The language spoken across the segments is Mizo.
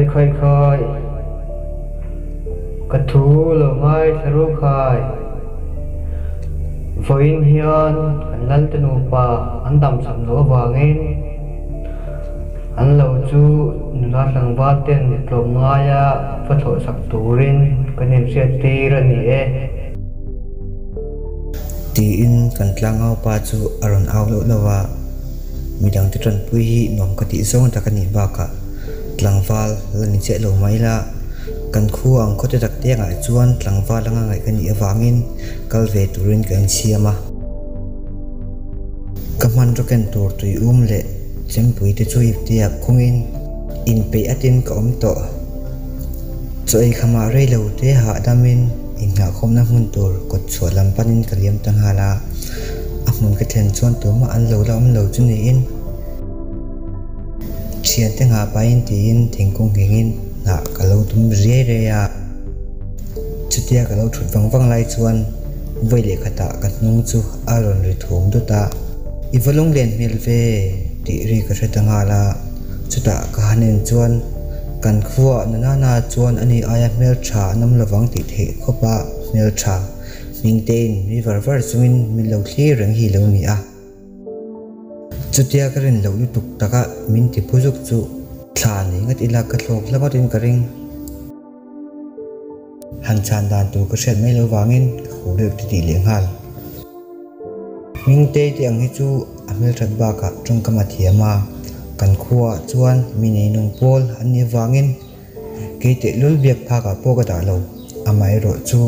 Khai khai khai. Ka thu lo ngaithla ru khai. Vawiin hian kan Lalte nupa an damchak loh avangin an lo chu nula tlangval ten tlawmngaia va thlawhsak turin kan inhriattir a ni e. Tiin kan tlangau pa chu a rawn au loh loh a, midangte tanpui hi nuam ka tih zawng tak a nih bakah tlangval la ni chiah lo mai la, kan khua ang khawte tak te angah chuan tlangval anga ngaih ka nih avangin kal ve turin ka insiam a. Ka hmanraw ken tur tui um leh chempui te chu ipte ah khungin inpeih atin ka awm tawh. Chaw ei khamah rei lo te hahdamin inngahkhawmna hmun tur kawt chhuah lam panin ka liam ta nghal a, a hmun ka thlen chuan tumah an lo la awm lo chu niin thiante nghah pahin tiin thingkung nghengin hnah ka lo tum riai riai a. Chutia ka lo thut vang vang lai chuan vawi leh khatah ka hnung chu a rawn ri thum dut a, I va lunglen hmel ve tih ri ka hre ta nghal a, chutah ka han en chuan kan khuaah Nanana chuan ani aia hmeltha an awm lovang tih theih khawp a hmeltha hmingtein nui var var chungin min lo thlir reng hi lo ni a. Chutia ka rin loh lutuk taka min ti phu zuk chu thla nei ngat ila ka thlawk hla ngawtin ka ring. Han chhan dan tur ka hriat mai lo vangin ka khuh deuh ti tih leh nghal. Hmingtei te ang hi chu a hmelthat bakah tawngkam a thiam a, kan khuaah chuan mi neinung pawl an nih avangin kei tehlul biak phakah pawh ka dah lo. Amaherawh chu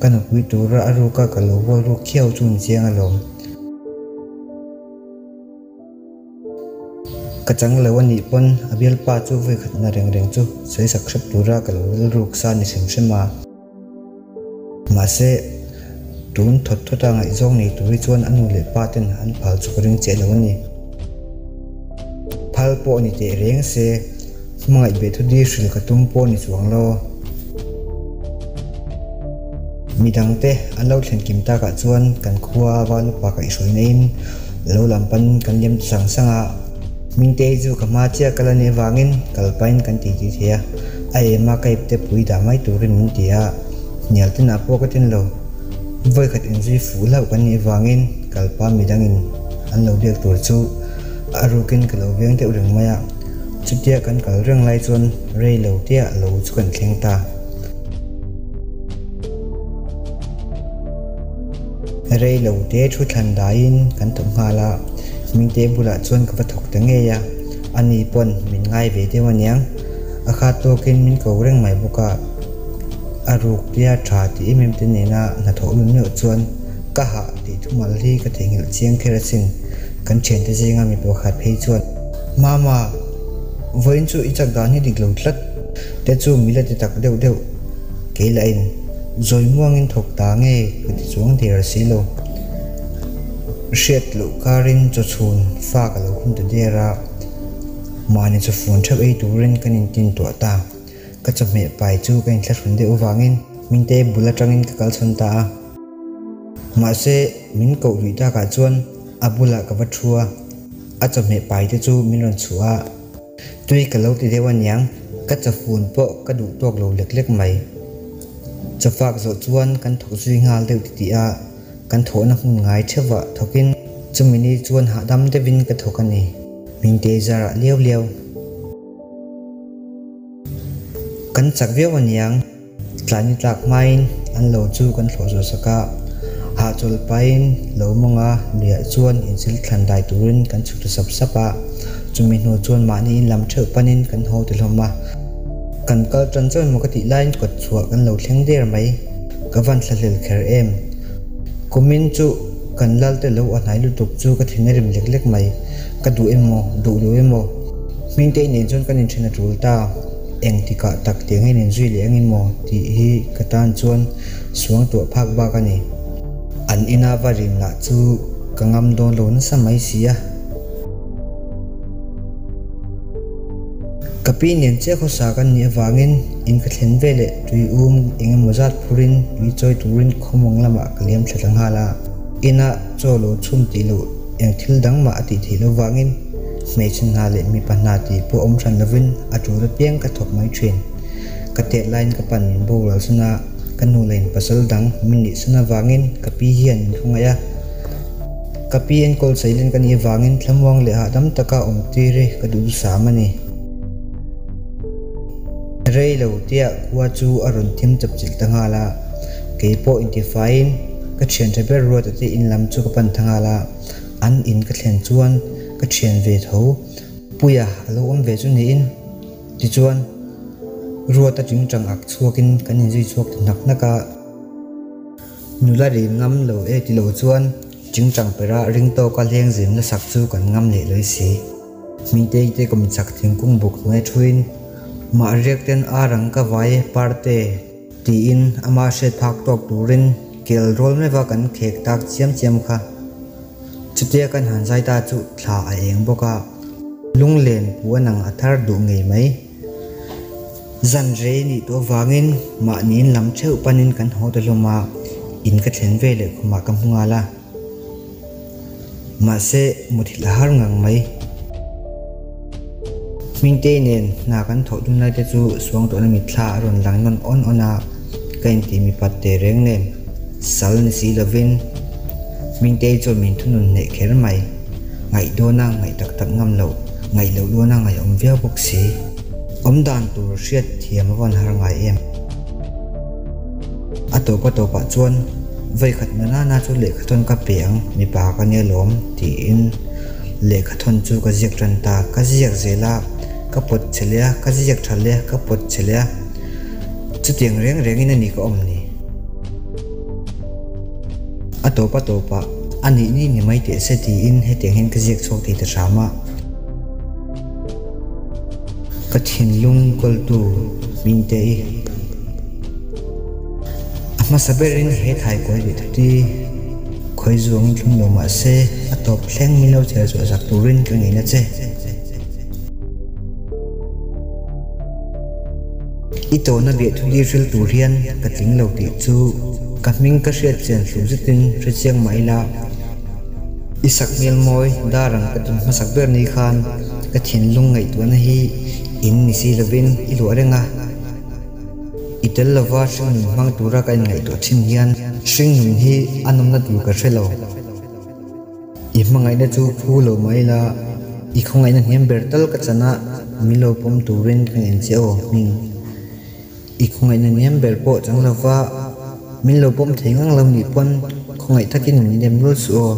ka nupui tura a ruka ka lo hual ruk khiau chu ni chiang alawm. Ka chang lo a nih pawn a bialpa chu vawi khatna reng reng chu sawi sak hrep tura ka lo rilruk sa ni hrim hrim a. Mahse, tun thawt thawt a ngaihzawng nei tur hi chuan a nu leh pa ten an phal chu ka ring chiah lo a ni. Phal pawh ni teh reng se, hmangaih beh thu di hrilh ka tum pawh ni chuang lo. Midangte an lo thlen kim takah chuan kan khua Valupa kaihhruaina in lo lam pan kan liam ta sang sang a, Hmingtei chu ka hma chiah kal a nih avangin kal pahin kan titi thei a, a ema ka ipte pui dah mai turin min ti a, hnial tinah pawh ka tin lo. Vawikhat inzui fuh hlauh kan nih avangin kalpa midangin an lo biak tur chu a rukin ka lo veng deuh reng mai a, chutia kan kal reng lai chuan rei lo tia lo chu kan thleng ta. Rei lo te thu thlan daiin kan thawk nghal a, Hmingte bulah chuan ka va thawk ta ngei a, ani pawn min ngai ve deuh aniang, a khat tawkin min ko reng mai bawk a, a ruk tia tha tih em em te nena hnathawh lun meuh chuan ka hah tih thumal hi ka theihnghilh chiang kher asin, kan thiante zinga mi pakhat phei chuan, Mama, vawiin chu i chak dan hi dik lo tlat. Te chu mi la ti tak deuh deuh kei lah in zawi muangin thawk ta nge ka ti chuang der si lo. Hriat loh karin chaw chhun fa ka lo khum ta der a, mahni chaw fun theuh ei turin kan intin tuah ta. Ka chawhmeh pai chu ka inthlahrun deuh avangin Minte bul atangin ka kal chhawn ta a. Mahse min koh luih takah chuan a bulah ka va thu a, a chawhmeh pai te chu min rawn chhuah a. Tui ka lo ti deuh aniang, ka chafun pawh ka duh tawk lo lek lek mai. Chawfak zawh chuan kan thawk zui nghal deuh titih a, kan thawhna hmun ngai theuhah thawkin chumi ni chuan hahdam deuhin ka thawk a ni, Mingtei zarah liau liau. Kan chak viau aniang. Tlai ni tlak hmain an lo chu kan thlawh zawh sak a, hahchawl pahin lo mawnga luiah chuan insil thlan dai turin kan chhuk ta sap sap a, chumi hnu chuan mahni in lam theuh panin kan haw ti hlawm a. Kan kal tan chaw emaw ka tih laiin kawt chhuah kan lo thleng der mai, ka van thlahlel kher em. Kumin chu kan lal te lo a hnai lutuk chu ka thin a rim lek lek mai, ka duh emaw duh lo emaw Hmingte nen chuan kan inthen a tul ta. Engtikah tak tiang hian inzui leh ang emaw tih hi ka tan chuan suang tuah phak bak a ni. An ina va rin lah chu ka ngam dawn lo nasa mai si a. Ka pi nen chiah khawsa kan nih avangin in ka thlen veleh tui um eng emaw zat phurin tui chawi turin khawmawng lamah ka liam thla ta nghal a. Ina chaw lo chhum tih loh eng thil dang mah a tih theih loh vangin. Hmeichhe hna leh mipa hna tih pawh awm hran lovin a tul apiang ka thawk mai thin. Ka tet laiin ka pan min boral san a, ka nu leh in pasal dang min nih san avangin ka pi hian min khawngaih a. Ka pi enkawl seilen ka nih avangin thlamuang leh hahdam taka awm tir hi ka duh dusam a ni. Rei lo tia khua chu a rawn thim chapchilh ta nghal a, kei pawh intifaiin ka thian tha ber Ruata te in lam chu ka pan ta nghal a. An in ka thlen chuan ka thian ve tho Puia a lo awm ve chu niin tichuan Ruata tingtang ak chhuakin kan inzui chhuak ta hnak hnak a. Nula rim ngam lo e ti lo chuan tingtang pera ring tawka leng zim na sak chu kan ngam leh lawi si. Hmingtei te kawm chak thingkung buk hnuai thuin mah riak ten ar ang ka vai e parte. Tiin ama hriat phak tawk turin kel rual meuh a kan khek tak chiam chiam kha. Chutia kan han zai ta chu thla a eng bawk a, lunglen puan ang a thar duh ngei mai. Zan rei nih tawh avangin mahniin lam theuh panin kan haw ta hlawm a, in ka thlen ve leh khumah ka hmu nghal a. Mahse, muthilh a har ngang mai. Hmingtei nen hna kan thawh dun lai te chu Suangtuahna mitthla a rawn lang nawn awn awn a, ka inti mipat teh reng nen sal ni si lovin Hmingtei chuan min thunun hneh kher mai. Ngaih dawna ngaih tak tak ngam loh, ngaih loh dawna ngaih awm viau bawk si. Awm dan tur hriat thiam a vawn har ngai em. A tawp a tawpah chuan vawikhat na nana chu lehkhathawn ka pe ang, mipa ka nia lawm tiin lehkhathawn chu ka ziak tan ta. Ka ziak zel a, ka pawt che leh a, ka ziak tha leh a, ka pawt che leh a. Chutiang reng rengin a ni ka awm ni. A tawp a tawpah a nih ni ni mai teh se tiin hetiang hian ka ziak chhuak thei ta hram a. Ka thinlung kawltu Minte i. A hmasa berin he thaikawi leh thuti khawi zuangin thlum lo mah se a tawp thleng min lo chher chhuah zak turin ka ngeina che. I tawhna biah thuli hril tur hian ka tling lo tih chu ka hming ka hriat chian hlum zetin hre chiang mah ila i sakhmel mawi dar ang ka tum hmasak ber ni khan ka thinlung ngaihtuahna hi in ni si lovin i luah reng a. I tel lova hringnun hmang tura ka inngaihtuah thin hian hringnun hi a nawmna tur ka hre lo. I hmangaihna chu phu lo mah ila, i khawngaihna hniam ber tal ka chan a, min lo pawm turin ka ngen che aw hming. I khawngaihna hniam ber pawh chang lova min lo pawm thei ngang lo nih pawn khawngaih takin min nem lul suh aw.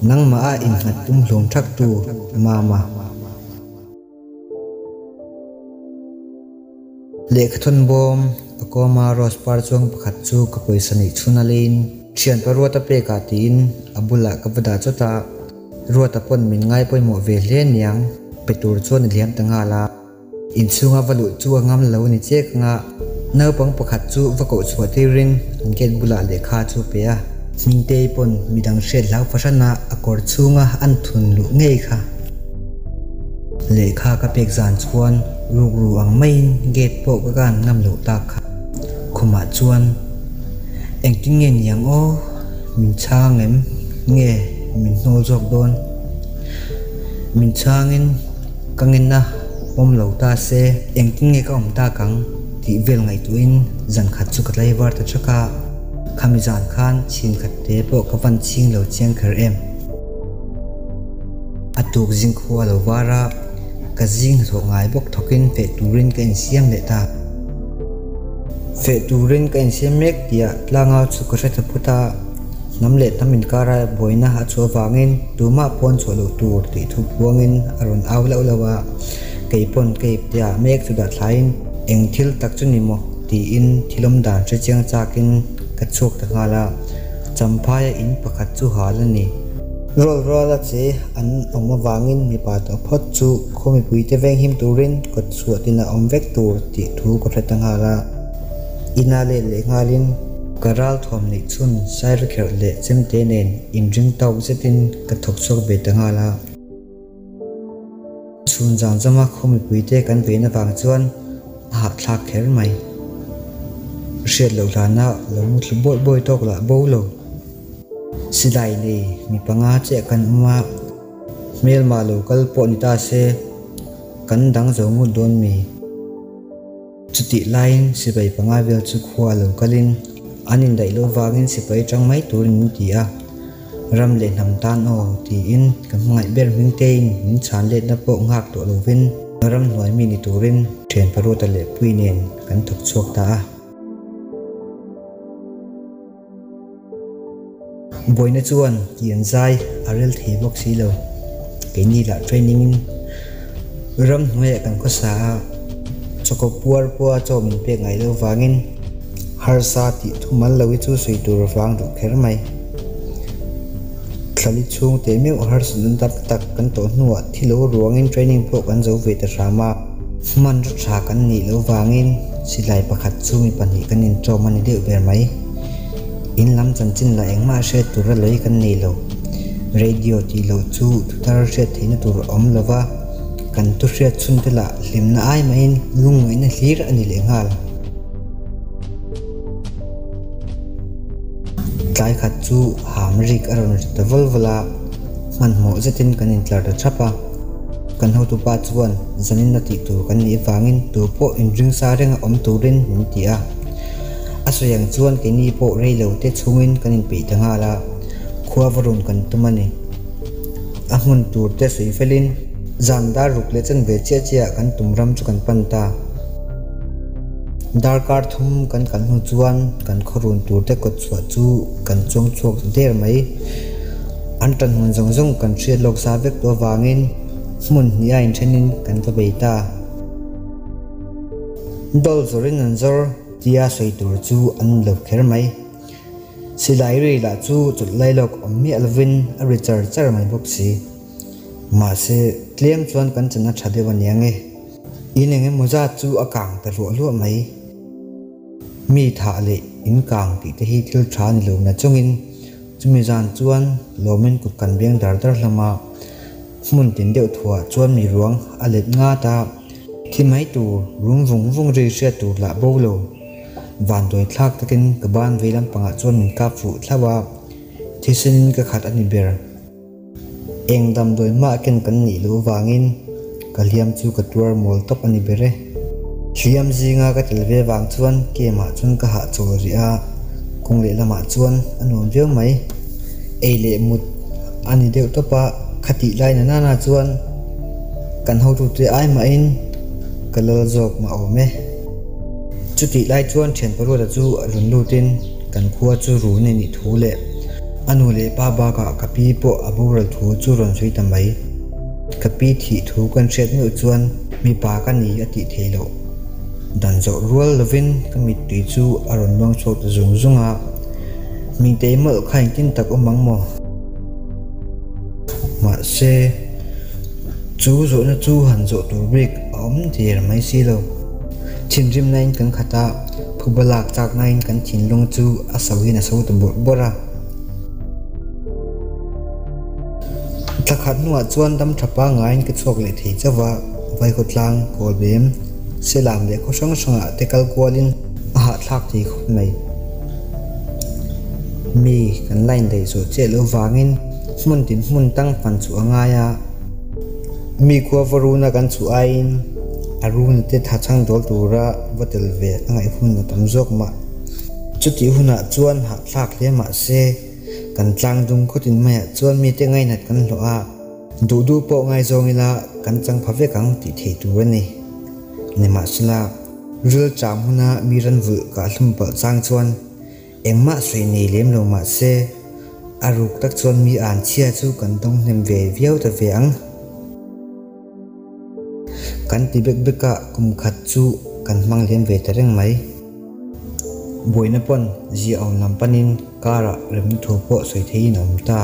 Nangmah a innghat pum hlawm thak tu, Mama. Lehkhathawn bawm a kawma rose par chuang pakhat chu ka pawisa neih chhun a leiin thianpa Ruata pekah tiin a bulah ka va dah chawt a, Ruata pawn min ngai pawimawh ve hle aniang pe tur chuan a hliam ta nghal a, inchhunga va luh chu a ngam lo a ni chek anga naupang pakhat chu va koh chhuah tirin an gate bulah lehkha chu a pe a. Hmingtei pawn midang hriat hlau fahran a a kawr chhunga an thun luh ngei kha. Lehkha ka pek zan chuan rukru ang maiin gate pawh ka kan ngam loh tak kha. Khumah chuan engtin nge niang aw, min chhang em? Nge min hnawl zawk dawn? Min chhangin ka ngenna awm lo ta se engtin nge ka awm tak ang tih vel ngaihtuahin zan khat chu ka tlaivar ta thak a, khami zan khan chhin khat te pawh ka van chhing lo chiang kher em. A tuk zing khua lo var a, ka zing hnathawh ngai bawk thawkin feh turin ka insiam leh ta. Feh turin ka insiam mek tihah tlangau chu ka hre ta phut a, hnam leh hnam inkara buaina a chhuah avangin tumah pawn chhuah loh tur tih thu puangin a rawn au lauh lauh a, kei pawn ka ipte ah mek chu dah thlaiin eng thil tak chu ni maw tiin thil awm dan hre chiang chakin ka chhuak ta nghal a, Champhaia in pakhat chu hal a ni. Rual ruala che an awm avangin mipa tawh phawt chu khaw mipuite venghim turin kawt chhuah tin a awm vek tur tih thu ka hre ta nghal a. Ina let leh nghalin ka ral thuam neih chhun Sairikherh leh chemte nen inring tawk zetin ka thawk chhuak ve ta nghal a. Chhun zan zama khaw mipuite kan vein avang chuan a hahthlak kher mai. Hriat loh hlana lo muthlu bawi bawi tawk lah bo lo. Silai nei mi panga chiah kan awm a, Hmelma lo kal pawh ni ta se, kan dang zo ngut dawn mi? Chutih laiin sipai panga vel chu khua lo kalin an indaih loh vangin sipai tang mai turin min ti a, ram leh hnam tan aw tiin ka hmangaih ber hmingtein min chhan letna pawh nghak tawh lovin ramhnuai mi ni turin thian Paruata leh Pui nen kan thawk chhuak ta a. Buaina chuan kian zai a rel thei bawk si lo. Keini lah training in ramhnuaiah kan khawsa a, chawkaw puar pawha chaw min pek ngai loh vangin harsa tih thumal lo hi chu sawi tur vang duh kher mai. Thlali chhung teh meuh harsatna tam tak kan tawh hnuah thi lo ruangin training pawh kan zo ve ta hram a. Hmanraw tha kan nih loh vangin silai pakhat chu mi pahnih kan inṭawm a ni deuh ber mai. In lam chanchin lah engmah hriat tura lei kan nei lo. Radio tih loh chu thuthar hriat theihna tur a awm lova, kan thu hriat chhun te lah hlimna ai mahin lungngaihna hlir a ni lehnghal. Tlai khat chu ham rik a rawn ri ta vawl vawl a, hmanhmawh zetin kan intlar ta thap a. Kan hotupa chuan zanin a tih tur kan nih avangin tu pawh inringsa renga awm turin min ti a. A sawi ang chuan keini pawh rei lo te chhungin kan inpeih ta nghal a, khua va rawn kan tum a ni. A hmun tur te sawi felin zan dar ruk leh chen ve chiah chiah ah kan tum ram chu kan pan ta. Darkar thum kan kal hnu chuan kan khaw run tur te kawt chhuah chu kan chuang chhuak ta der mai. An tan hmun zawng zawng kan hriat lawk sa vek tawh avangin hmun hnih a inthenin kan va bei ta. Dawl zawrin an zawr tia sawi tur chu an ni lo kher mai. Silai ri lah chu chawlh lai lawk awm miah lovin a ri char char mai bawk si. Mahse, tlem chuan kan chan a tha deuh a nia nge. In eng emaw zat chu a kang ta hluah hluah mai. Mi thah leh in kang tih te hi thil tha ni lo na chungin chumi zan chuan lawmin kut kan beng dar dar hlawm a, hmun tin deuh thuah chuan mi ruang a let ngat a, thi mai tur rum vung vung ri hriat tur lah bo lo. Vanduai thlak takin ka ban vei lampangah chuan min kap fuh thlauh a, thisenin ka khat a ni ber. Eng damdawi mah ken kan nih loh vangin ka hliam chu ka tuar mawl tawp a ni ber e. Hliam zinga ka tel ve vang chuan kemah chuan ka hahchawl rih a, kawng lehlamah chuan a nuam viau mai. Ei leh mut a ni deuh tawp a, khatih lai na nana chuan kan hotute ai mahin ka lal zawk mah awm e. Chutih lai chuan thian Paruata chu a rawn lutin kan khua chu run a nih thu leh a nu leh pa bakah ka pi pawh a boral thu chu rawn sawi ta mai. Ka pi thih thu kan hriat meuh chuan mipa ka ni a tih theih loh. Dan zawh rual lovin ka mittui chu a rawn luang chhuak ta zung zung a, Mintei mawlh kha engtin tak awm ang maw? Mahse, chu zawhna chu han zawh tur bik a awm der mai si lo. Thinrimnain kan khat a, phuba lak chaknain kan thinlung chu a soin a so ta bawrh bawrh a. Thla khat hnuah chuan dam tha pangaiin ka chhuak leh thei chauh va, Vaikhawtlang, Kawlbem, Selam leh khaw hrang hrangah te kal kualin a hahthlak thei khawp mai. Mi kan line daih zawh chiah loh vangin hmun tin hmun tang fan chu a ngai a, mi khua va runa kan chhuh aiin a runa te tha chhang dawl tura va tel ve a ngaih hun a tam zawk mah. Chutih hunah chuan hahthlak hle mah se kan tlang dung khawtin maiah chuan mite ngainat kan hlawh a, duh duh pawh ngaizawng ila kan chang pha vek ang tih theih tur a ni. Nimahsela, ril cham huna mi ran vulh kah hlum palh chang chuan engmah sawi nei lem lo mah se, a ruk tak chuan mi an chhia chu kan dawng hnem ve viau ta ve ang. Kan ti bek bek a, kum khat chu kan hmang lem ve ta reng mai. Buaina pawn zia awm lam panin karah remna thu pawh sawi theihin a awm ta.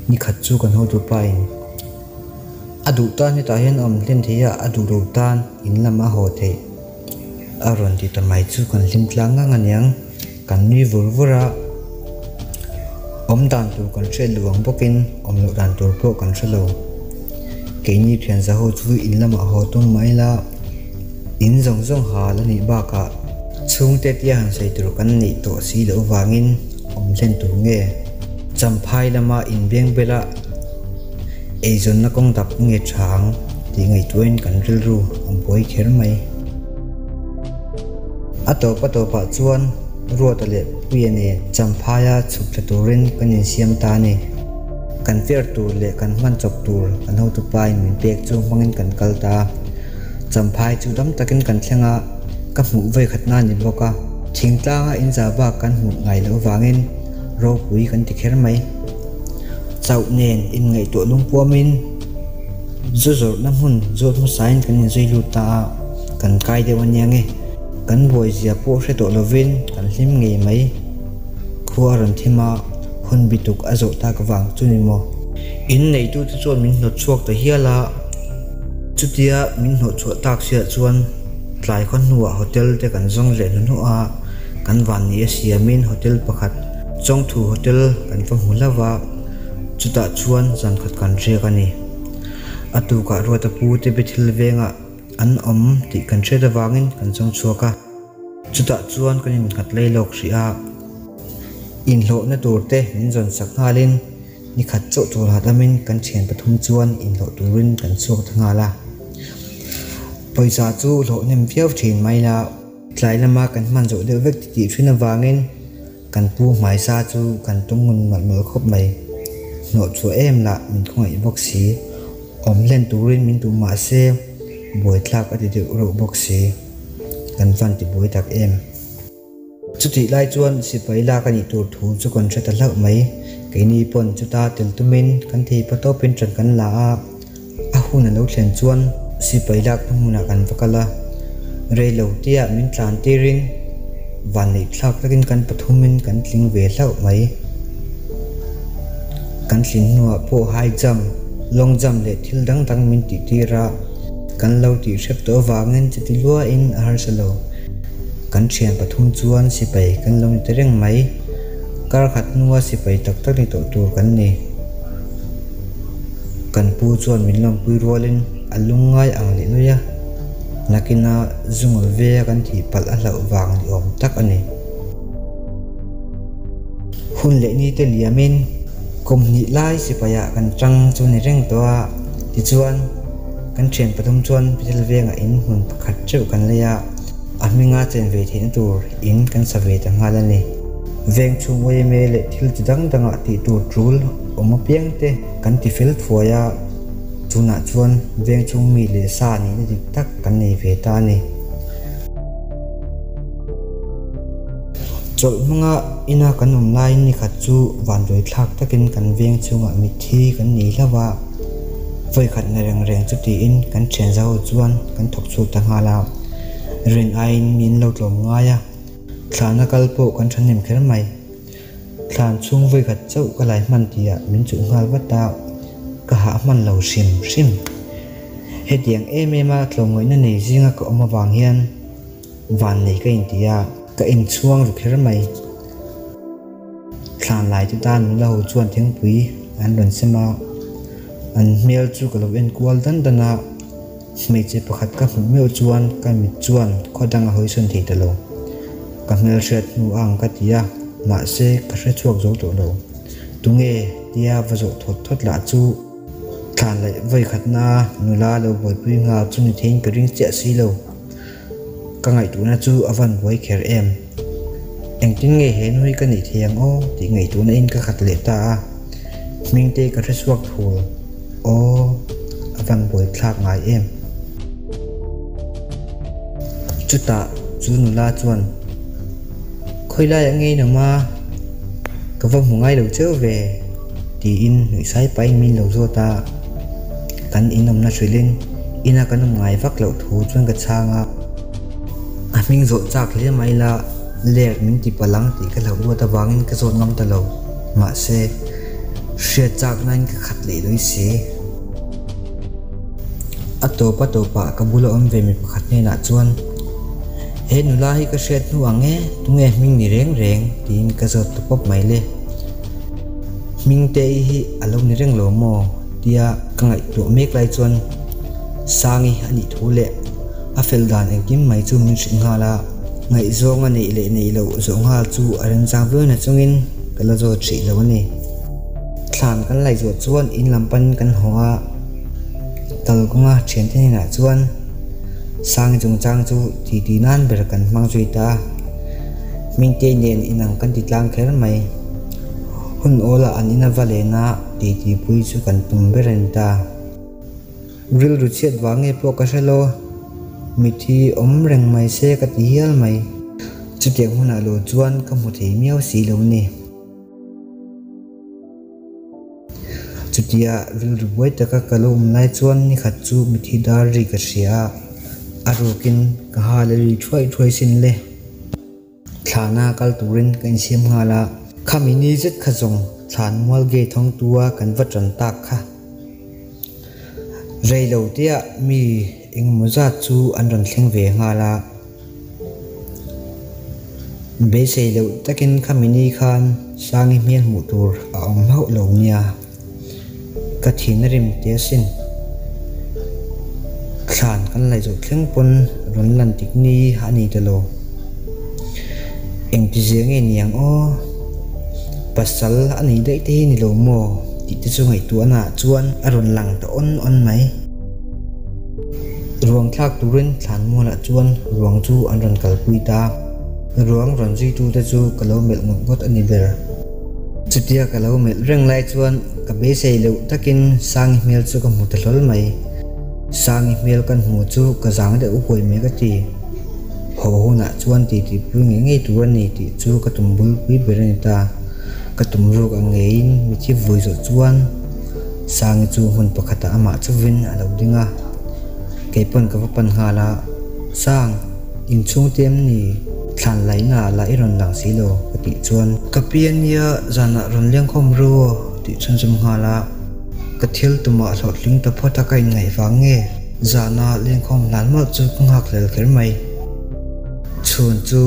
Ni khat chu kan hotu pa in a duh tan hetah hian a awm hlen thei a, a duh lo tan in lam a haw theih a rawn ti ta mai chu kan hlim tlang ngang aniang, kan nui vur vur a, awm dan tur kan hriat loh ang bawkin awm loh dan tur pawh kan hre lo. Keini thian za ho chu in lamah haw tum mah ila in zawng zawng hal a nih bakah chhungte tia han sawi tur kan neih tawh si loh vangin awm hlen tur nge? Champhai lama inbeng bela Eizawnna kawng dap nge tha ang tih ngaihtuahin kan rilru a buai kher mai. A tawp a tawpah chuan Ruata leh Puia nen Champhaia chhuk thla turin kan insiam ta a ni. Kan fer tur leh kan hman chawp tur kan hotupain min pek chu hmangin kan kal ta a. Champhai chu dam takin kan thleng a, ka hmuh vawikhatna a ni bawk a. Thingtlanga inza bak kan hmuh ngai loh vangin ropui kan ti kher mai. Chauh nen inngaihtuah lungpuamin zu zawrhna hmun zawt hmasain kan inzui lut ta a, kan kai deuh a nia nge. Kan buaizia pawh hre tawh lovin kan hlim ngei mai. Khua a rawn thim a, hun bituk a zawh tak vang chu ni maw. In neitute chuan min hnawt chhuak ta hial a, chutia min hnawh chhuah tak siah chuan tlai khaw hnuah hotel te kan zawng leh hnuhnawh a, kan vanni a siamin hotel pakhat Chawngthu Hotel kan va hmu hlauh a, chutah chuan zan khat kan riak a ni. A tukah Ruata pu te Bethel vengah an awm tih kan hriat avangin kan chawng chhuak a, chutah chuan kan innghat lei lawk hrih a. Inhlawhna tur te min zawn sak nghalin ni khat chauh tur hahdamin kan thian pathum chuan inhlawh turin kan chhuak ta nghal a. Pawisa chu hlawh hnem viau thin mai la, tlai lama kan hman zawh deuh vek titih thin avangin Kan pu hmaisa chu kan tum ngun malh malh khawp mai. Hnawh chhuah em lah min khawngaih bawk si. Awm hlen turin min duh mah se buaithlak a ti deuh reuh bawk si. Kan van ti buai tak em. Chutih lai chuan sipai lak a nih tur thu chu kan hre ta hlauh mai. Keini pawn chuta tel tumin kan thei pa tawpin ṭan kan la a. A hun a lo thlen chuan sipai lakna hmunah kan va kal a, rei lo tia min tlan tirin vanneih thlak takin kan pathumin kan tling ve hlauh mai. Kan tlin hnuah pawh high jump, long jump leh thil dang dang min tih tir a, kan lo tih hrep tawh avangin chuti luain a harsa lo. Kan thian pathum chuan sipai kan lo ni ta reng mai. Kar khat hnua sipai tak tak ni tawh tur kan ni. Kan pu chuan min lawmpui rualin a lungngai ang leh nui a, nakina zungawl ve a kan thih palh a hlauh vang ni awm tak a ni. Hun leh ni te liamin kum hnih lai sipaiah kan tang chu ni reng tawh a, tichuan kan thian pathum chuan Bethel vengah in hmun pakhat teuh kan lei a, a hminga chen ve theihna tur in kan sa ve ta nghal a ni. Veng chhung yma leh thil chi dang dangah tih tur tul awm apiang te kan ti fel thuai a, tunah chuan veng chhung mi leh sa nihna dik tak kan nei ve ta a ni. Chawlh hmanga ina kan awm laiin ni khat chu vanduai thlak takin kan veng chhungah mitthi kan nei hlauh a, vawi khat na reng reng chu tiin kan thian zaho chuan kan thawk chhuak ta nghal a, rin aiin min lo tlawm ngai a. Thlahna kal pawh kan thahnem kher mai. Thlan chhung vawikhat chauh ka lai hman tihah min chuh nghal vat a, ka hah hman lo hrim hrim. Hetiang em em a tlawmngaihna nei zinga ka awm avang hian vannei ka inti a, ka inchhuang ru kher mai. Thlan lai te tan nula ho chuan thingpui an rawn sem a, an hmel chu ka lo en kual dan dan a. Hmeichhe pakhat ka hmuh meuh chuan ka mit chuan khaw dang a hawisawn thei ta lo. Ka hmelhriat hnu ang ka ti a, mahse ka hre chhuak zo tawh lo. Tunge tia va zawh thawt thawt lah chu thlan leh vawikhatna nula lo buaipui nghal chu ni theiin ka ring chiah si lo. Ka ngaihtuahna chu a van buai kher em. Engtin nge he nu hi ka nih thei ang aw tih ngaihtuahna in ka khat leh ta a. Hmingte ka hre chhuak thul. Aw, a van buai thlak ngai em. Chutah chu nula chuan, Khawilai a ngei nawm a, ka va hmu ngai lo cheu ve, tiin nuihsai pahin min lo zawt a. Kan inawmna hrilhin ina kan awm ngai vak loh thu chuan ka chhang a. A hming zawh chak hle mai la, ler min ti palh ang tih ka hlauh luat avangin ka zawt ngam ta lo. Mahse, hriat chak nain ka khat leh lui si. A tawp a tawpah ka bula awm ve mi pakhat hnenah chuan, He nula hi ka hriat hnu ang e, tunge hming ni reng reng? tiin ka zawt ta pawp mai le. Hmingte-i hi a lo ni reng lo maw? tia ka ngaihtuah mek lai chuan Sangi a nih thu leh a fel dan engkim mai chu min hrilh nghal a, ngaihzawng a neih leh neih loh zawh nghal chu a remchang viau na chungin ka la zawt hrih lo a ni. Thlan kan laih zawh chuan in lam panin kan haw a, kalkawnga thiante hnenah chuan Sangi chungchang chu titi nan ber kan hmang zui ta a, Hmingtei nen inang kan ti tlang kher mai. Hun awlah an ina va lena titi pui chu kan tum ber a ni ta. Rilru chhiat vang nge pawh ka hre lo, mithi awm reng mai se ka ti hial mai. Chutiang hunah lo chuan ka hmu thei miau si lo ni. Chutia rilru buai taka ka lo awm lai chuan nikhat chu mithi dar ri ka hria a, a rukin ka ha le ri thuai thuai sin le. Thlana kal turin ka insiam nghal a, khami ni zet kha zawng thlan mual gate hawng tua kan va tan tak kha. Rei lo tia mi engemaw zat chu an rawn thleng ve nghal a. Beisei loh takin khami ni khan Sangi hmel hmuh tur a awm hauh lo nia. Ka thin a rim teh asin. Thlan kan laih zawh thleng pawn rawn lan tik ni a ni ta lo. Engti zia nge niang aw? Pasal a nei daih te hi ni lo maw? Tih te chu ngaihtuahna ah chuan a rawn lang ta awn awn mai. Ruang thlak turin thlan mualah chuan ruang chu an rawn kalpui ta. Ruang rawn zuitute chu ka lo melh ngawt ngawt a ni ber. Chutia ka lo melh reng lai chuan ka beisei loh takin Sangi hmel chu ka hmu ta hlawl mai. Sangi hmel kan hmu chu ka zang deuh huai mai ka ti. Haw hunah chuan titipui ngei ngei tur a ni tih chu ka tum bulpui ber a ni ta. Ka tum ruk ang ngeiin mithi vui zawh chuan Sangi chu hmun pakhatah amah chuvin a lo ding a. Kei pawn ka va pan nghal a, Sang, inchhung te em ni? Thlan laihna ah lah i rawn lang si lo ka tih chuan. Ka pi a nia, zanah rawn lengkhawm ru aw tih chhunzawm nghal a. Ka thil tumah hlawhtling ta phawt a ka inngaih vang nge? Zana lengkhawm hlan mawlh chu ka nghak hlel kher mai. Chhun chu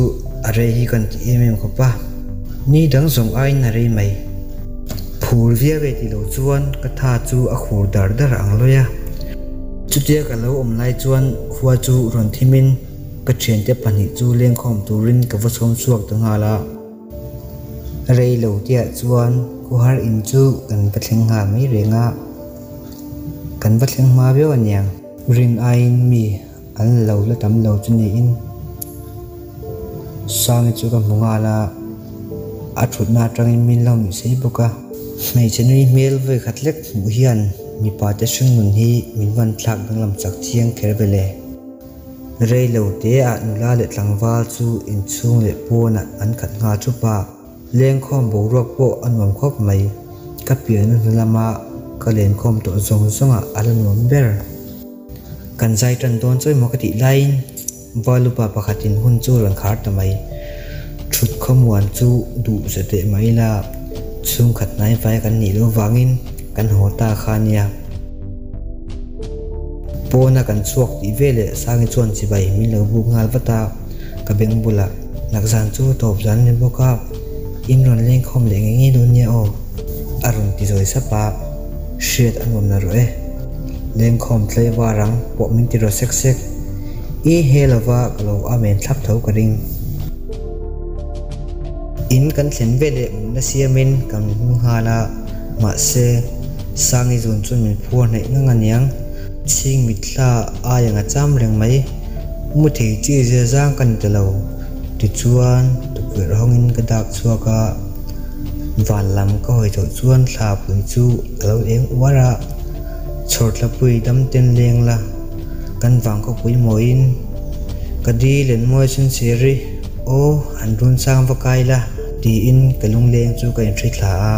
a rei hi kan ti em em khawp a, ni dang zawng aiin a rei mai. Phur viau e ti lo chuan ka tha chu a khur dar dar ang lawi a. Chutia ka lo awm lai chuan khua chu rawn thimin ka thiante pahnih chu lengkhawm turin ka va chhawm chhuak ta nghal a. Rei lo tiah chuan Khuhar in chu kan va thleng nghal mai reng a, kan va thleng hma viau aniang. Rin aiin mi an lo la tam lo chu niin Sangi chu ka hmu nghal a, a thutna atangin min lo nuih sei bawk a. Hmeichhe nui hmel vawi khat lek hmuh hian mipa te hringnun hi min van thlak danglam chak chiang kher ve le. Rei lo te ah nula leh tlangval chu inchhung leh pawnah an khat nghal thup a, lengkhawm boruak pawh a nuam khawp mai. Ka pianna hnu lama ka lenkhawm tawh zawng zawngah a la nuam ber. Kan zai tan dawn chawi maw ka tih laiin Valupa pakhatin hun chu rawn khar ta mai. Thut khawmuan chu duh za teh mai ila chhungkhat hnai vai kan nih loh vangin kan haw ta kha nia. Pawna kan chhuak tih veleh Sangi chuan chibai min lo buk nghal vat a, ka beng bulah nakzan chu tawp zan a ni bawk a, in rawn lengkhawm leh ngei ngei dawn nia aw a rawn ti zawi sap a, hriat a nuam na rawh e. Lengkhawm tlei var ang pawh min ti rawh sek sek. I he lova ka lo amen thlap tho ka ring. In kan thlen veleh mutna siamin kan hmu nghal a, mahse, Sangi zun chuan min phuar hnaih ngang aniang, chhing mitthla ai ang a cham reng mai, mu thei chi zia zang ka ni ta lo, tichuan tukverh hawngin ka dak chhuak a, van lam ka hawi chhoh chuan thla pui chu a lo eng uar a, chhawrthlapui dam ten leng la, kan vang khawpui mawiin ka di len mawi chhun sir i. Aw, an run sang va kai la, tiin ka lungleng chu ka inhri thla a,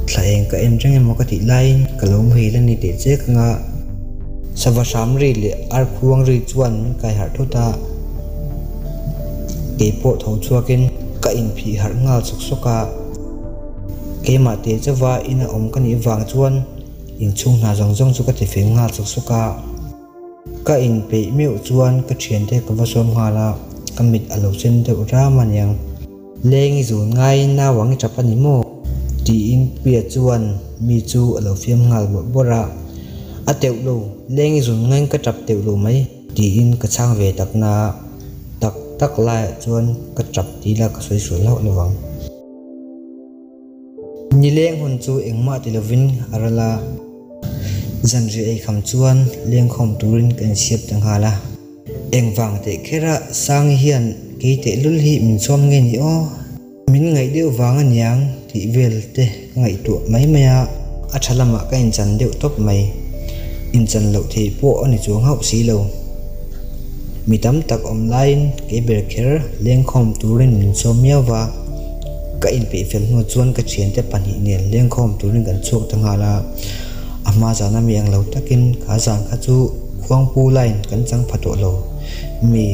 thla eng ka en reng emaw ka tih laiin ka lo muhil a ni teh chek ang a. Sava hram ri leh ar khuang ri chuan min kai harh thut a, kei pawh tho chhuakin ka inphih harh nghal sawk sawk a. Keimah teh chauva ina awm ka nih vang chuan inchhung hna zawng zawng chu ka ti fel nghal sawk sawk a. Ka inpeih meuh chuan ka thiante ka va sawm nghal a, ka mit a lo sen deuh ram a niang. Leng i zun ngaiin nau ang i tap a ni maw? Tiin Pia chuan mi chu a lo fiam nghal bawrh bawrh a. A teuh lo, leng i zun ngaiin ka tap teuh lo mai, tiin ka chhang ve tak na a, tak tak laiah chuan ka tap tih la ka sawi sual hlauh lovang. Nileng hun chu engmah ti lovin a ral a, zanriah ei kham chuan lengkhawm turin ka insiap ta nghal a. Engvang teh kher a Sangi hian kei tehlul hi min chhawm nge ni aw? Min ngaih deuh vang aniang tih vel te ka ngaihtuah mai mai a, a tha lamah ka inchan deuh tawp mai. Inchan loh theih pawh a ni chuang hauh si lo. Mi tam tak awm laiin kei ber kher lengkhawm turin min sawm miau va, ka inpeih fel hnu chuan ka thiante pahnih nen lengkhawm turin kan chhuak ta nghal a. A hma zana mi ang lo takin kha zan kha chu khuangpu line kan chang pha tawh lo. Mi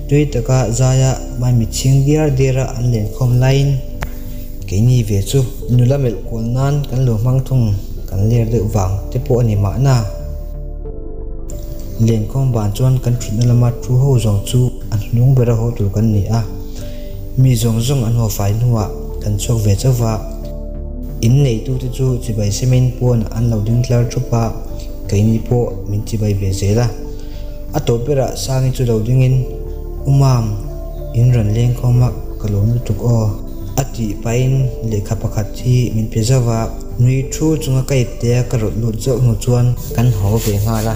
tui taka zaia maimit chhing diar diara an lenkhawm laiin keini ve chu nula melh kual nan kan lo hmang thung kan ler deuh vang te pawh a ni mahna. Lenkhawm ban chuan kan thutna lama thu ho zawng chu a hnung bera haw tur kan ni a, mi zawng zawng an haw fai hnuah kan chhuak ve chauh va. In neitute chu chibai semin pawn an lo ding tlar thup a, keini pawh min chibai ve zel a. A tawp berah Sangi chu lo dingin, U Mam, in rawn leng khawm a, ka lawm lutuk aw, a tih pahin lehkha pakhat hi min pe zauh a. Nui thu chunga ka ipte a ka rawt lut zauh hnu chuan kan haw ve nghal a.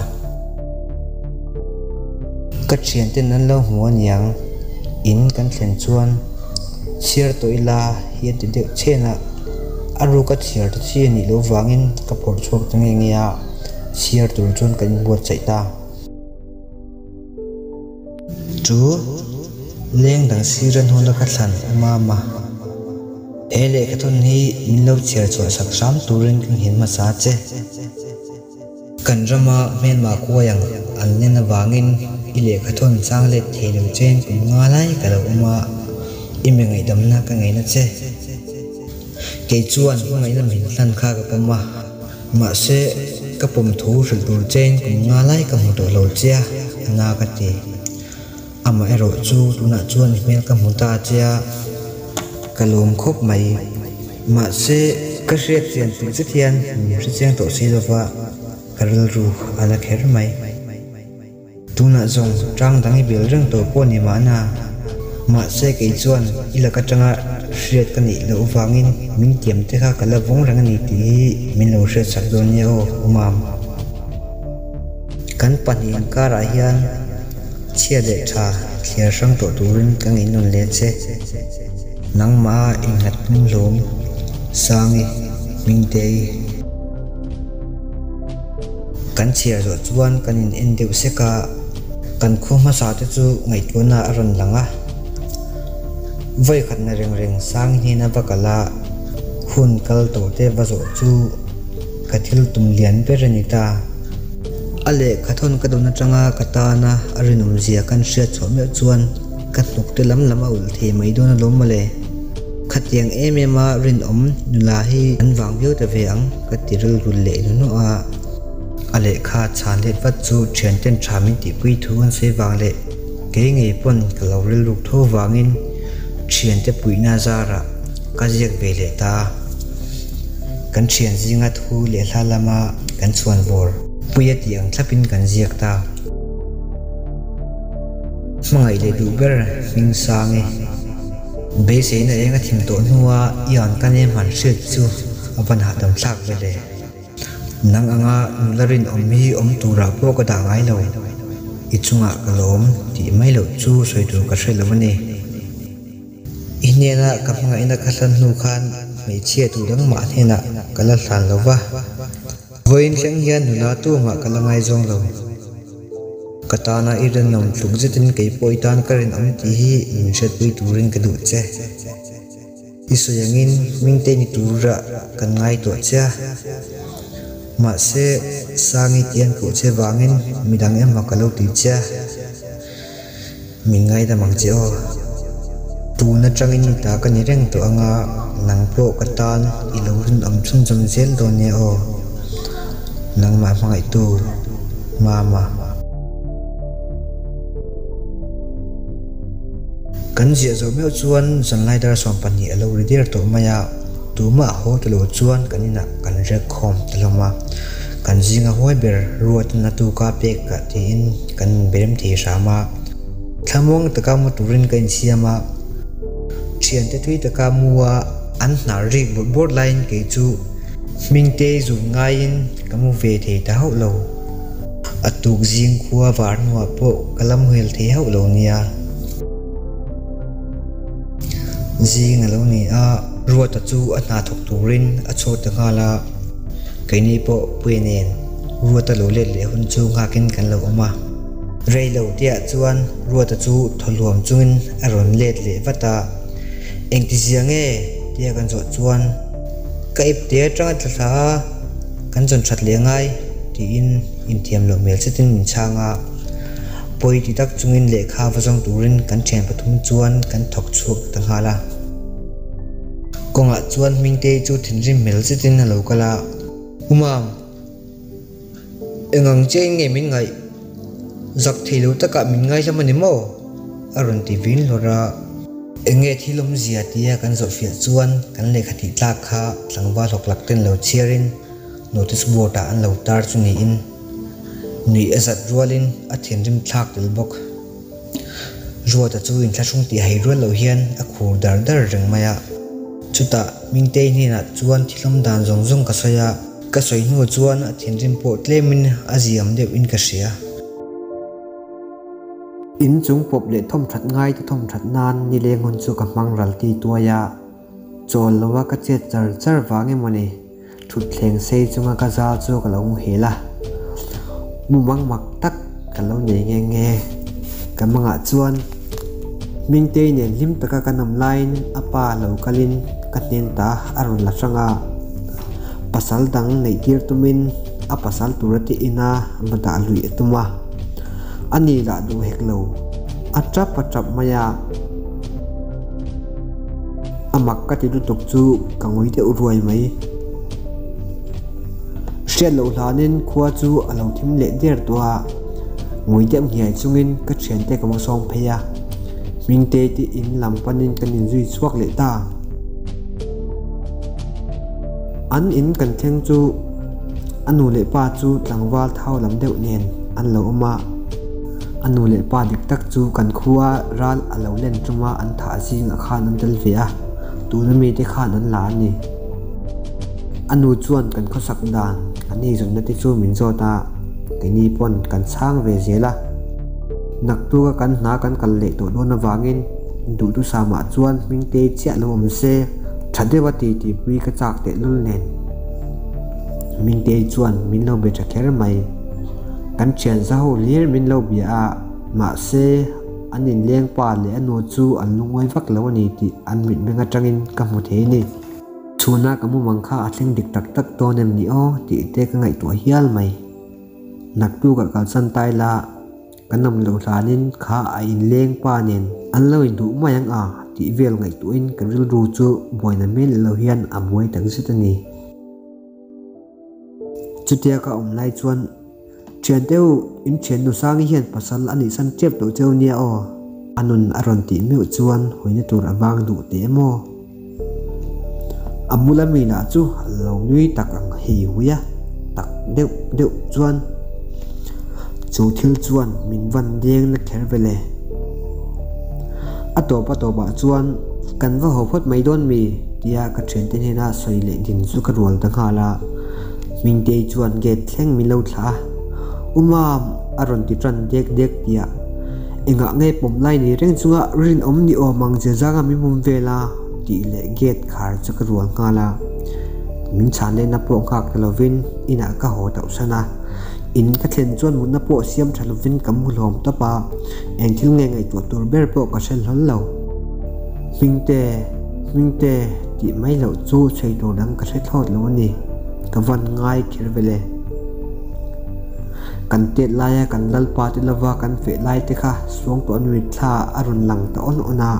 Ka thianten an lo hmu aniang, in kan thlen chuan chhiar tawh ila hi a ti deuh chhen a, a ruka chhiar te chi a nih loh vangin ka phawrh chhuak ta nge nge a. Chhiar tur chuan kan inbuatsaih ta. Chu leng dang sir a hnuna ka thlan a mam a. He lehkhathawn hi min lo chhiar chhuah sak hram turin ka nghin hmasa che. Kan rama hmelma kuai ang an len avangin i lehkhathawn chang let thei lo chen kum nga lai ka lo awm a, i mi ngaihdamna ka ngaina che. Kei chuan hmangaihna min hlan kha ka pawm a. Mahse, ka pawm thu hrilh tur chein kum nga lai ka hmu tawh lo che a, a na ka ti. Amah erawh chu tunah chuan i hmel ka hmu ta che a, ka lawm khawp mai. Mahse, ka hriat chian tur zet hian min hre chiang tawh si lova, ka rilru a la kher mai. Tunah zawng tang dang i bel reng tawh pawh ni mahna, mahse kei chuan i lak atanga hriat ka nih loh vangin min tiam te kha ka la vawng reng a ni tih hi min lo hriat sak dawn nia aw, Umam. Kan pahnih inkarah hian chhia leh tha thliar hrang tawh turin ka ngeihnawm leh che. Nangmah inghat hnung hlawm, Sangi, Hmingtei. Kan chhiar zawh chuan kan in en deuh sek a, kan khua hmasa te chu ngaihtuahna a rawn lang a. Vawi khatna reng reng sang hnena va kal a, hun kal tawh te va zawh chu ka thil tum lian ber a ni ta. A lehkha thawn ka dawn atanga ka tana a rinawm zia kan hriat chhuah meuh chuan ka hnuk te lam lam a ulh thei mai dawn alawm mawle. Khatiang em em a rinawm nula hi an vang viau ta ve ang ka ti rilru leh hnuhnawh a. A lehkha chhan let vat chu thianten tha min tihpui thu an sawi vang leh kei ngei pawn ka lo rilruk tho vangin thiante puihna zarah ka ziak ve leh ta a. Kan thian zinga thu leh hla lama kan chhuan vawr pui a tih ang thlapin kan ziak ta. Hmangaih leh duh ber hming sang e. Beiseina eng a thim tawh hnua i an ka nem han hriat chu a van hahdam thlak ve le. Nang anga nula rinawm hi awm turah pawh ka dah ngai lo. I chungah ka lawm tih mai loh chu sawi tur ka hre lo a ni. I hnena ka hmangaihna ka hlan hnu khan hmeichhia duh dang mah hnenah ka la hlan lo va. Vawiin thleng hian nula tumah ka la ngaizawng lo. Ka tana i rinawm tluk zetin kei pawh i tan ka rinawm tih hi min hriatpui turin ka duh che. I sawi angin Hmingte ni turah kan ngai tawh che a. Mahse, Sangi tian koh che vangin midang emaw ka lo ti che a. Min ngaidam ang che aw. Tun atangin i ta ka ni reng tawh anga nang pawh ka tan i lo rinawm chhunzawm zel dawn nia aw. Nangmah hmangaihtu Mama. Kan ziah zawh meuh chuan zanlai dar 12 a lo ri der tawh mai a, tumah haw ta lo chuan kan inah kan rek khawm ta hlawm a. Kan zinga huai ber ruatin a tuka pek kah tiin kan inberem thei hram a, thlamuang taka mu turin ka insiam a, thiante tui taka mu a An hnar rik bawrh bawrh laiin kei chu Hmingtei zun ngaiin ka mu ve thei ta hauh lo. A tuk zing khua var hnuah pawh ka la muhil thei hauh lo nia. Zing a lo ni a, Ruata chu a hna thawk turin a chhuak ta nghal a, keini pawh Puia nen Ruata lo let leh hun chu nghakin kan lo awm a. Rei lo tihah chuan Ruata chu thaw hluam chungin a rawn let leh vat a, Engtizia nge? tia kan zawh chuan ka ipte atanga tla thla a, kan zawn that leh ngai tiin inthiam loh hmel zetin min chhang a. Pawi ti tak chungin lehkha va zawng turin kan thian pathum chuan kan thawk chhuak ta nghal a. Kawngah chuan Hmingtei chu thinrim hmel zetin a lo kal a, U Mam, engang chiahin nge min ngaih? Zak thei lo takah min ngaihlam a ni maw? a rawn ti vin hlawrh a. Eng nge thil awmzia tia kan zawhfiah chuan kan lehkha tih tlak kha tlangval hawklak ten lo chhiarin notice board ah an lo tar chu niin nuih a zat rualin a thinrim thlak tel bawk. Ruata chu inthlahrung tih hai rual loh hian a khur dar dar reng mai a. Chutah Mingtei hnenah chuan thilawm dan zawng zawng ka sawi a, ka sawi hnu chuan a thinrim pawh tlemin a ziam deuh in ka hria. In chung pawp leh thawmthat ngai te thawmthat nan nileng hun chu ka hmang ral ti tuai a, chawl lo a ka chet char char vang emaw ni, thutthleng sei chunga ka zal chu ka lo muhil a, mumang mak tak ka lo nei nghe nghe. Ka mangah chuan Hmingtei nen hlim taka kan awm laiin a pa lo kalin ka hnen ta a rawn la hrang a, pasal dang neih tir tumin a pasal tura te ina va dah luih a tum a. A ni lah duh hek lo. A tap a tap mai a. A mak ka ti lutuk chu ka ngui deuh ruai mai. Hriat loh hlanin khua chu a lo thim leh der tawh a. Ngui deuh nghiai chungin ka thiante ka va sawm phei a. Hmingtei te in lam panin kan inzui chhuak leh ta. An in kan thleng chu a nu leh pa chu tlangval thau lam deuh nen an lo awm a, a nu leh pa dik tak chu kan khua ral a lo len tuma an thah zingah khan an tel ve a, tuna mite khan an la a ni. A nu chuan kan khawsak dan kan eizawnna te chu min zawt a, keini pawn kan chhang ve zel a. Naktuka kan hna kan kal leh tawh dawn avangin duhthusam-ah chuan Hmingte chiah lo awm se, tha deuha ti tihpui ka chak tehlul nen. Mingtei chuan min lo be tha kher mai. Kan thian za ho hlir min lo bia a, mahse an inleng pa leh a nu chu an lungawi vak lo a ni tih an mitmeng atangin ka hmu thei a ni. Chhuna ka mumang kha a thleng dik tak tak dawn em ni aw tih te ka ngaihtuah hial mai. Naktukah kalsan ta ila. Kan awm loh hlanin kha a inleng pa nen an lo induh mai ang a tih vel ngaihtuahin ka rilru chu buaina hmel lo hian a buai tak zet a ni. Chutia ka awm lai chuan Thiante u, in thiannu Sangi hian pasal a nihsan tep tawh cheu nia aw, a nun a rawn tih meuh chuan hawina tur a vang duh teh emaw? A bula mi lah chu a lo nui tak ang hei hui a, tak deuh deuh chuan chu thil chuan min van deng na kher ve le. A tawp a tawpah chuan kan va haw phawt mai dawn mi tia ka thiante hnena sawi leh din chu ka rual ta nghal a, Hmingtei chuan gate thleng min lo thlah a, U Mam a rawn ti tan dek dek tia Engah nge pawm lai ni reng chunga rinawm ni awm ang che zanga min pawm vel a tih leh gate khar chu ka rual nghal a. Min chhan lehna pawh nghak ta lovin inah ka haw tauh san a. In ka thlen chuan mutna pawh siam tha lovin ka mu hlawm tawp a, eng thil nge ngaihtuah tur ber pawh ka hre hlawl lo. Hmingte, Hmingte tih mai loh chu chhei tur dang ka hre thlawt lo a ni. Ka van ngai kher vel e. Kan tet laia kan lalpa te lova kan feh lai te kha suangtuah nui thla a rawn lang ta awn awn a.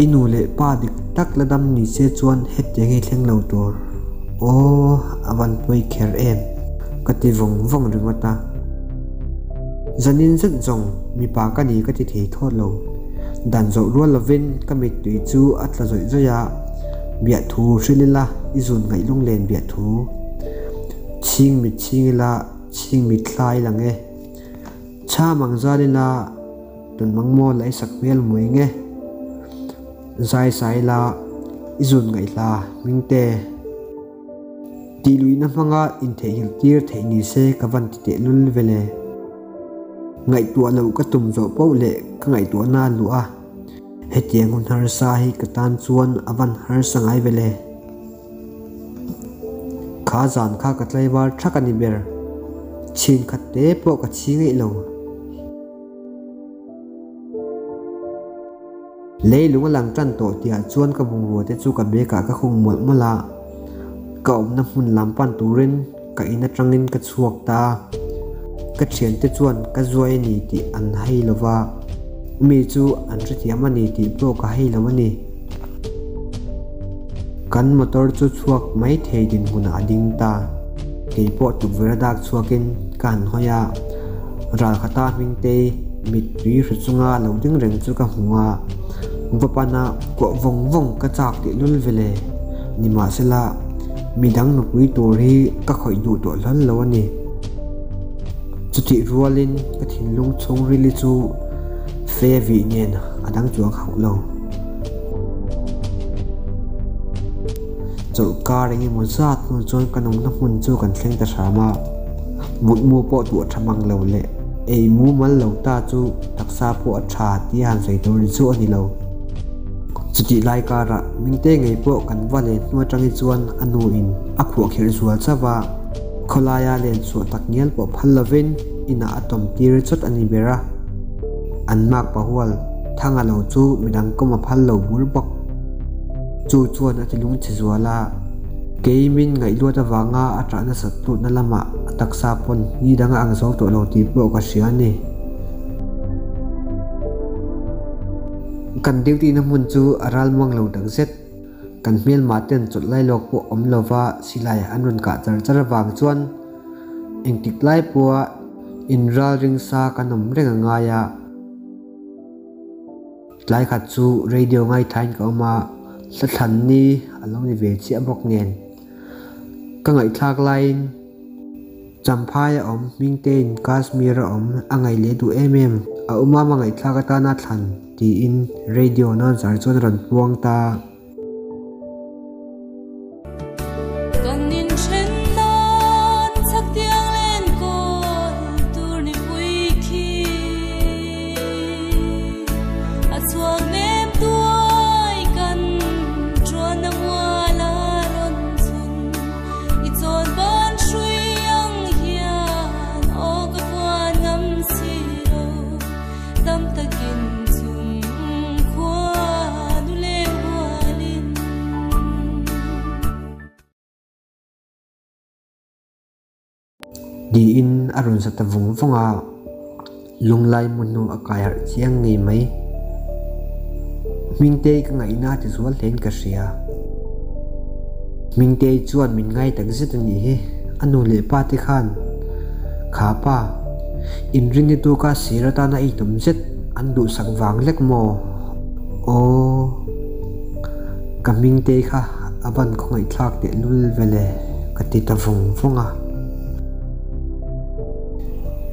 I nu leh pa dik tak la dam ni se chuan hetiang hi thleng lo tur. Aw, a van pawi kher em? Ka ti vawng vawng ringawt a. Zanin zet zawng mipa ka ni ka ti thei thawt lo. Dan zawh rual lovin ka mittui chu a tla zawih zawih a. Biahthu hrilh ila i zun ngaih lunglen biahthu. Chhing mit chhing ila chhing mit thla i lang e. Chham ang zal ila tun mang maw la i sak hmel mui nge. Zai sa ila I zun ngaihla Hmingte. Tihluihna hmanga intheihnghilh tir theih ni se ka van ti tehlul vele. Ngaihtuah loh ka tum zawh poh leh ka ngaihtuahna a luh a, hetiang hun harsa hi ka tan chuan a van harsa ngai vele. Kha zan kha ka tlaivar thak a ni ber. Chhin khat te pawh ka chhi ngeih lo. Leilung a lang tan tawh tihah chuan ka bungrua te chu ka bag ah ka khung mawlh mawlh a, ka awmna hmun lam pan turin ka in atangin ka chhuak ta a, ka thiante chuan ka zuai a ni tih an hei lo va, mi chu an hrethiam a ni tih pawh ka hei lo a ni. Kan motor chu chhuak mai thei dinhmunah a ding ta, keipawh tukverh a dak chhuakin ka han hawi a, ralkhata hmingtei mittui hru chunga lo ding reng chu ka hmu a, va pana kuah vawng vawng ka chak tih lul vele. Nimahsela, midang nupui tur hi ka khawih duh tawh hlal lo a ni. Chutih rualin ka thinlung chhungrili chu fe vih nen a dang chuang hauh lo. Chawlhkar engemaw zat hnu chuan ka nawmna hmun chu kan thleng ta hram a, mutmu pawh tuah tha mang lo leh ei mumal lo ta chu taksa pawh a tha tia han sawi tur chu a ni lo. Chutih lai karah Mingte ngei pawh kan va len hnu atangin chuan a nu in a khuahkhirh zual chauh a, khawlaia len chhuah tak ngial pawh phal lovin inah a tawm tir chawt a ni ber a, an mak pahual Thanga lo chu midang kawm a phal lo bur bawk. Chu chuan a ti lungchhe zual a, kei min ngaihluat avanga a ṭah nasat tlutna lamah a taksa pawn ni dang a ang zo tawh lo tih pawh ka hria a ni. Kan duty na hmun chu a ral muang lo takzet. Kan hmelmah ten chawlh lai lawk pawh awm lova silai an rawn kah char char avang chuan engtik lai pawha inralring sa kan awm reng a ngai a. Tlai khat chu radio ngaithain ka awm a, hla thlan ni a lo ni ve chiah bawk nen. Ka ngaihthlak laiin Champhai a awm, Hmingtein Kashmir a awm, a ngaih leh duh em em, a awm a ngaihthlak atana thlan tiin radio announcer chuan a rawn puang ta. Tiin a rawn sa ta vung vung a, lunglai mu hnu a kai harh chiang ngei mai. Hmingtei ka ngaihna a ti zual hlein ka hria. Hmingtei chuan min ngai tak zet a nih hi, a nu leh pa te khan kha pa inrinni tu ka sir atana ei tum zet an duhsak vang lek maw? Aw, ka Hmingtei kha a van khawngaihthlak tehlul vele ka ti ta vung vung a.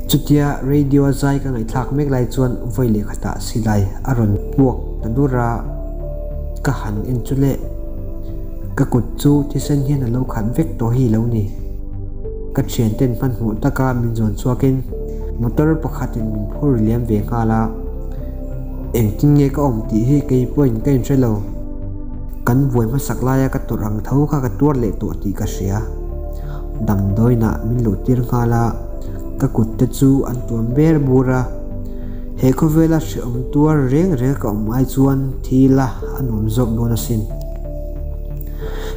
Chutia radio a zai ka ngaihthlak mek lai chuan vawi leh khatah silai a rawn puak ta dur a, ka han en chu leh ka kut chu thisen hian a lo khat vek tawh hi lo ni. Ka thianten hmanhmawh taka min zawn chhuakin motor pakhatin min phur liam ve nghal a, engtin nge ka awm tih hi kei pawhin ka inhre lo. Kan buai hmasak laia ka tawrh ang tho kha ka tuar leh tawh tih ka hria. Damdawiinah min luh tir nghal a, ka kut te chu an tuam ber bur a. He khawvela hrehawm tuar reng reng ka awm ai chuan thi la a nuam zawk dawn asin.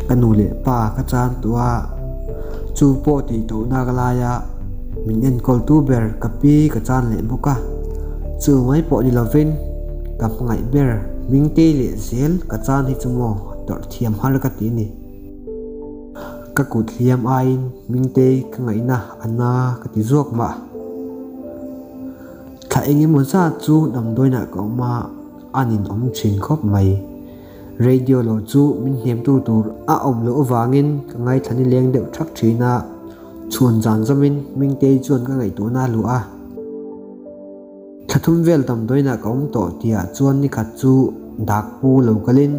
Ka nu leh pa ka chan tawh a, chu pawh tih tawhna ka lai a, min enkawl tu ber ka pi ka chan leh bawk a. Chu mai pawh ni lovin ka hmangaih ber Hmingtei leh zel ka chan hi chu maw tawrh thiam har ka ti a ni. Ka kut hliam aiin Hmingtei ka ngaihna a na ka ti zawk mah. Thla eng emaw zat chu damdawiinah ka awm a, a ninawm thin khawp mai. Radio lo chu min hnemtu tur a awm loh avangin ka ngaithla nileng deuh thak thin a, chhuan zan zawmin Hmingtei chuan ka ngaihtuahna a luah a. Thla thum vel damdawiinah ka awm tawh tihah chuan nikhat chu dak pu lo kalin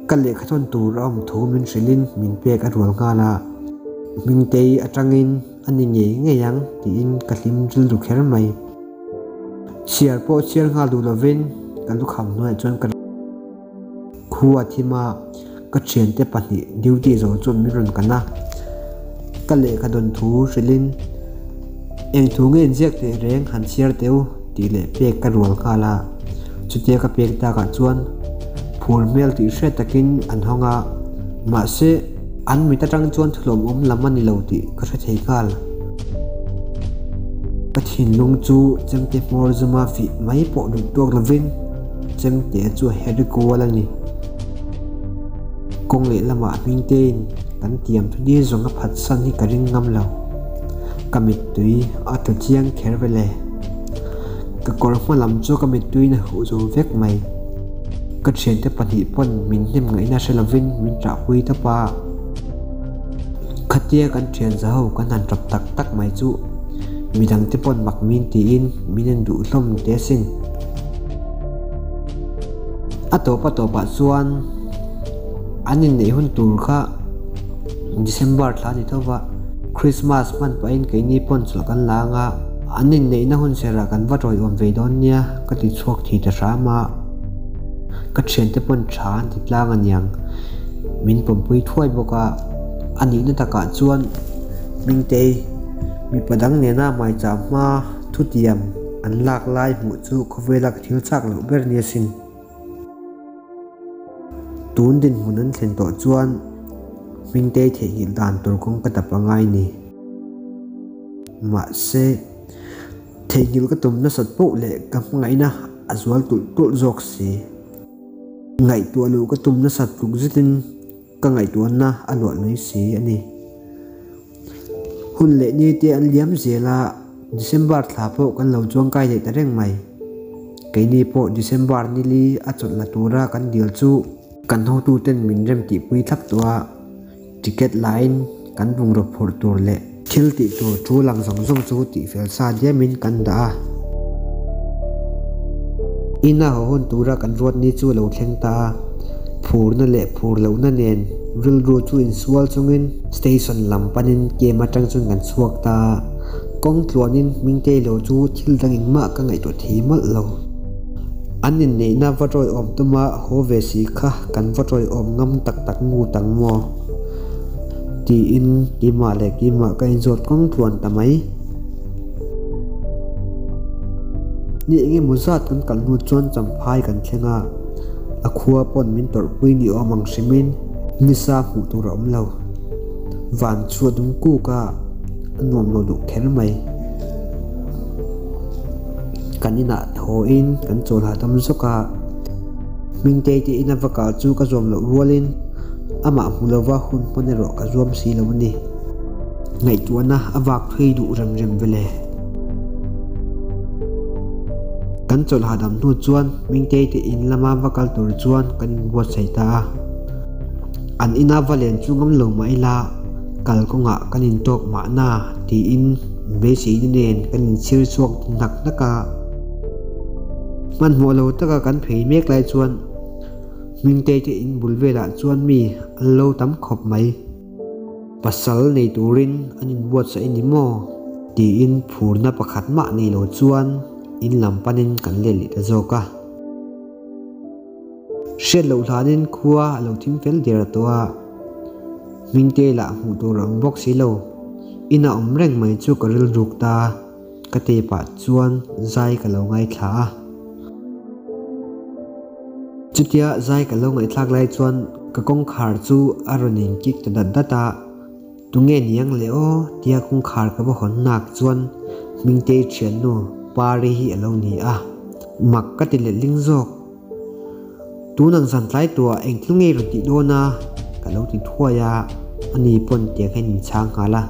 Ka lehkha thawn tur a awm thu min hrilhin min pek a rual nghal a, Hmingtei atangin a ni ngei ngei ang tiin ka hlim rilru kher mai. Chhiar pawh chhiar nghal duh lovin ka lukham hnuaiah chuan ka Khua thim a, ka thiante pahnih duty zawh chuan min rawn kan a, ka lehkha dawn thu hrilhin eng thu nge inziak teh reng han chhiar teh u tih leh pek ka rual nghal a, chutia ka pek takah chuan phur hmel tih hriat takin an hawng a, mahse an mit atang chuan thulawmawm lam a ni lo tih ka hre thei nghal. Ka thinlung chu chemte hmawr zuma fih mai pawh duh tawk lovin Chemte chu a her kual a ni. Kawng lehlamah Hmingtein kan tiam thu ni zawng a phatsan hi ka ring ngam lo. Ka mittui a tla chiang kher vel e. Ka kawr hma lam chu ka mittuiin a huh zo vek mai. Ka thiante pahnih pawn min hnem ngaihna hre lovin min ṭahpui tawp a. Khatia kan thian za ho kan han ṭap tak tak mai chu midangte pawn mak min tiin min en duh hlawm teh asin. A tawp a tawpah chuan an inneih hun tur kha December thla a ni tho va, Christmas hman pahin keini pawn chawlh kan la ang a, an inneihna hun serah kan va tawiawm ve dawn nia ka ti chhuak thei ta hram a, ka thiante pawn tha an ti tlang aniang min pawmpui thuai bawk a, a nihna takah chuan Hmingtei mipa dang nena hmaichah hma. Thutiam an lak lai hmuh chu khawvela ka thil chak loh ber nia sin. Tun dinhmun an thlen tawh chuan Hmingtei theihnghilh dan tur kawng ka dap a ngai ni. Mahse, theihnghilh ka tum nasat poh leh ka hmangaihna a zual tulh tulh zawk si. Ngaihtuah luh ka tum nasat tluk zetin Ka ngaihtuahna a luah mai si a ni. Hun leh ni te an liam zel a, December thla pawh kan lo chuang kai leh ta reng mai. Keini pawh December ni li a chawlh la tura kan dil chu kan hotuten min rem tihpui thlap tawh a, ticket lain kan bungraw phurh tur leh thil tih tur thu lang zawng zawng chu tihfel sa diamin kan dah a. Ina haw hun tura kan ruat ni chu a lo thleng ta a, phurna leh phur lohna nen rilru chu insual chungin station lam panin kem atang chuan kan chhuak ta a, kawng tluanin Hmingtei lo chu thil dang engmah ka ngaihtuah thei mawlh lo. An inneihna va tawiawm tuma haw ve si kha kan va tawiawm ngam tak tak ngu tang maw? Tiin keimah leh keimah ka inzawt kawng tluan ta mai. Ni eng emaw zat kan kal hnu chuan champhai kan thleng a, a khua pawn min tawrhpui ni awm ang hrimin nisa hmuh tur a awm lo. Van chu a dum kuk a, a nuam lo duh kher mai. Kan inah thawiin kan chawl hahdam zawk a, Hmingtei te ina va kal chu ka zuam loh rualin amah hmu lova hun hman erawh ka zuam si lo a ni. Ngaihtuahna a vak phei duh rem rem vele. Kan chawlh hahdam hnu chuan Hmingtei te in lama va kal tur chuan kan inbuatsaih ta a. An ina va len chu ngam lo mah ila kal kawngah kan intawk mahna tiin beiseina nen kan inchhir chhuak hnak hnak a. Hmanhmawh lo taka kan phei mek lai chuan Hmingtei te in bul velah chuan mi an lo tam khawp mai. Pasal nei turin an inbuatsaih ni maw? tiin phurna pakhat mah nei lo chuan in lam panin kan let leh ta zawk a. Hriat loh hlanin khua a lo thim fel der tawh a, Hmingte lah hmuh tur a awm bawk si lo. Ina awm reng mai chu ka rilruk ta. Ka tepah chuan zai ka lo ngaithla a. Chutia zai ka lo ngaihthlak lai chuan ka kawngkhar chu a rawn inkik ta dat dat a, Tunge niang le aw tia kawngkhar ka va hawn nak chuan Hmingtei thiannu Pari hi a lo ni a, mak ka ti letling zawk. Tun ang zan tlai tuah eng thil ngei rawn tih dawn a? Ka lo ti thuai a, ani pawn tiang hian min chhang nghal a.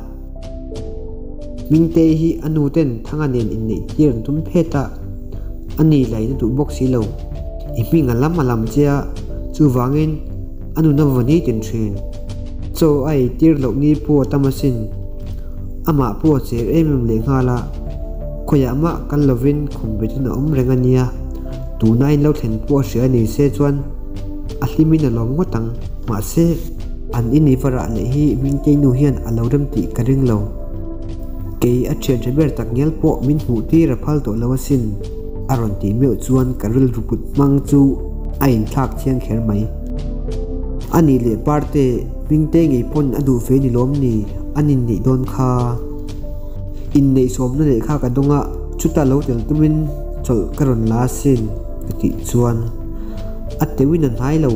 Hmingtei hi a nu ten Thanga nen inneih tir an tum phet a, ani lain a duh bawk si lo. I hming a lam a lam che a, chuvangin a nun a va ni tin thin. Chaw a ei tir loh ni pawh a tam asin. Amah pawh a cher em em leh nghal a, khawiah mah kal lovin khum betin a awm reng a nia. Tuna in lo thlen pawh a hria ni se chuan. A hlimin a lawm ngawt ang. Mahse, an in i va rah leh hi Hmingtei nu hian a lo rem tih ka ring lo. Kei a thian tha ber tak ngial pawh min hmuh tir a phal tawh lo asin, a rawn tih meuh chuan ka rilru put hmang chu a inthlak thiang kher mai. A nih leh Parte, Hmingtei ngei pawn a duh ve ni lawm ni, an inneih dawn kha. Inneih sawmna lehkha ka dawng a, chuta lo tel tumin chawlh ka rawn la asin, ka tih chuan a teuhin a hnai lo.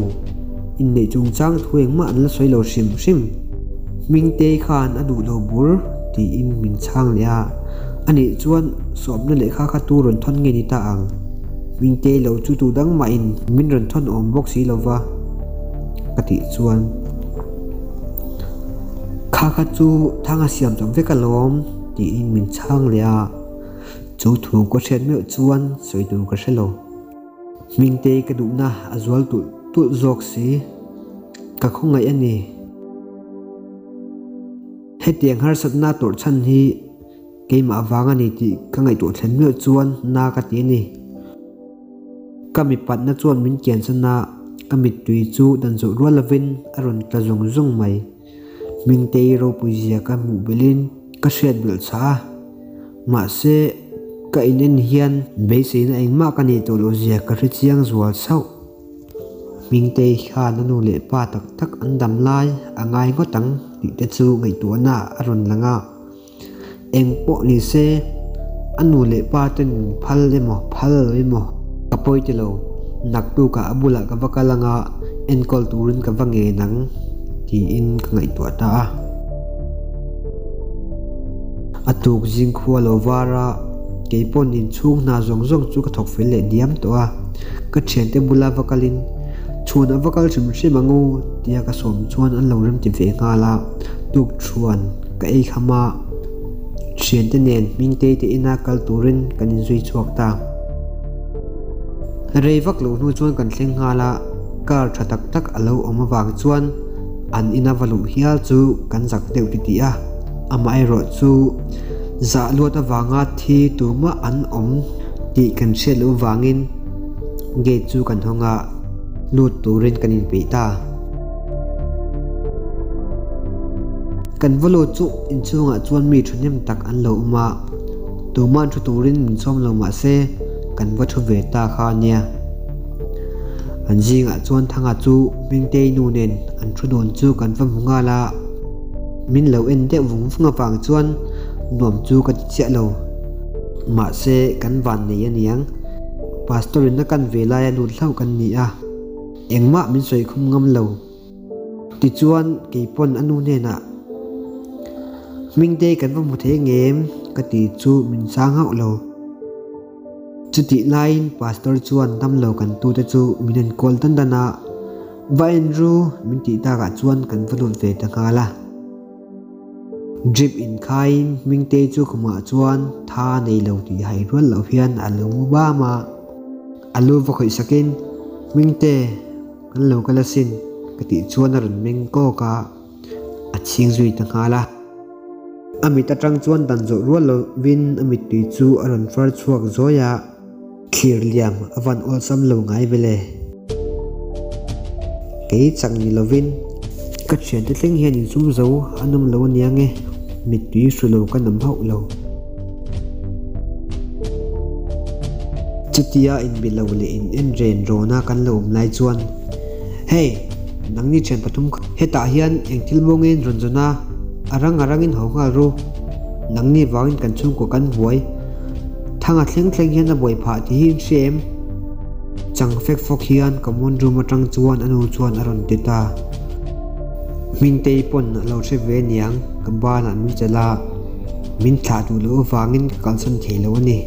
Inneih chungchang thu engmah an la sawi lo hrim hrim. Hmingtei khan a duh lo bur tiin min chhang leh a, anih chuan sawmna lehkha kha tu rawn thawn nge ni ta ang? Hmingtei lo chu tu dang mahin min rawn thawn awm bawk si lo va ka tih chuan Kha kha chu thang a siam chawp vek alawm tiin min chhang leh a, chu thu ka hriat meuh chuan sawi tur ka hre lo. Hmingtei ka duhna a zual tulh tulh zawk si, ka khawngaih a ni. Hetiang harsatna tawrh chhan hi keimah vang a ni tih ka ngaihtuah thlen meuh chuan na ka ti a ni. Ka mipatna chuan min kiansan a, ka mittui chu dan zawh rual lovin a rawn tla zung zung mai. Hmingtei ropui zia ka hmuh belhin ka hriat belh chah a, mahse ka in en hian beiseina engmah ka neih tawh loh zia ka hre chiang zual chauh. Hmingtei khan a nu leh pa tak tak an dam lai a ngai ngawt ang tih te chu ngaihtuahna a rawn lang a. Eng pawh ni se, a nu leh pa ten min phal emaw phal lo emaw ka pawi ti lo, naktukah a bulah ka va kal anga enkawl turin ka va ngen ang tiin ka ngaihtuah ta a. A tuk zing khua lo var a, keipawn inchhung hna zawng zawng chu ka thawk fel leh diam tawh a, ka thiante bula va kalin chhun a va kal hrim hrim ang u tia ka sawm chuan an lo remti ve nghal a. Tuk chuan ka ei kham a, thiante nen Hmingtei te ina kal turin kan inzui chhuak ta. Rei vak lo hnu chuan kan thleng nghal a, car tha tak tak a lo awm avang chuan an ina va luh hial chu kan zak deuh ti tih a, amaherawh chu zah luat avanga thi tumah an awm tih kan hriat loh vangin gate chu kan hawng a, lut turin kan inpeih ta. Kan va lut chu inchhungah chuan mi thahnem tak an lo awm a, tuma'n thu turin min sawm lo mah se kan va thu ve ta kha a nia. An zingah chuan Thanga chu Hmingtei nu nen an thu dawn chu kan va hmu nghal a, min lo en deuh vung vung avang chuan nuam chu ka ti chiah lo. Mahse kan van nei aniang, Pastor in a kan ve laia lut hlauh kan ni a. Engmah min sawi khum ngam lo. Tichuan keipawn a nu hnenah, Hmingtei kan va hmu thei ngem? ka ti chu min chang hauh lo. Chutih laiin Pastor chuan damlo kan tute chu min en kual dan dan a, Va en ru min tih takah chuan kan va lut ve ta nghal a. Drip inkhaiin Hmingtei chu khumah chuan tha nei lo tih hai rual loh hian a lo mu bam a. A lu va khawih sakin, Hmingte, kan lo kal asin, ka tih chuan a rawn meng kawk a, a chhing zui ta nghal a. A mit atang chuan dan zawh rual lovin a mittui chu a rawn far chhuak zawi a, thlir liam a van awlsam lo ngai vel e. Kei chak ni lovin ka thiante thleng hian insum zo an awm lo ania nge, mittui hru lo ka nam hauh lo. Chutia inbi lo leh in en ren rawna kan lo awm lai chuan, Hey, nangni thian pathum kha hetah hian eng thil maw nge in rawn zawn a, a rang a rangin haw nghal ru. Nangni vangin kan chhungkaw kan buai. Thanga thleng thleng hian a buai phah tih hi in hria em? Chang fek fawk hian common room atang chuan a nu chuan a rawn ti ta. Hmingtei pawn a lo hre ve aniang, ka banah min chelh a. Min thlah duh loh avangin ka kalsan thei lo a ni.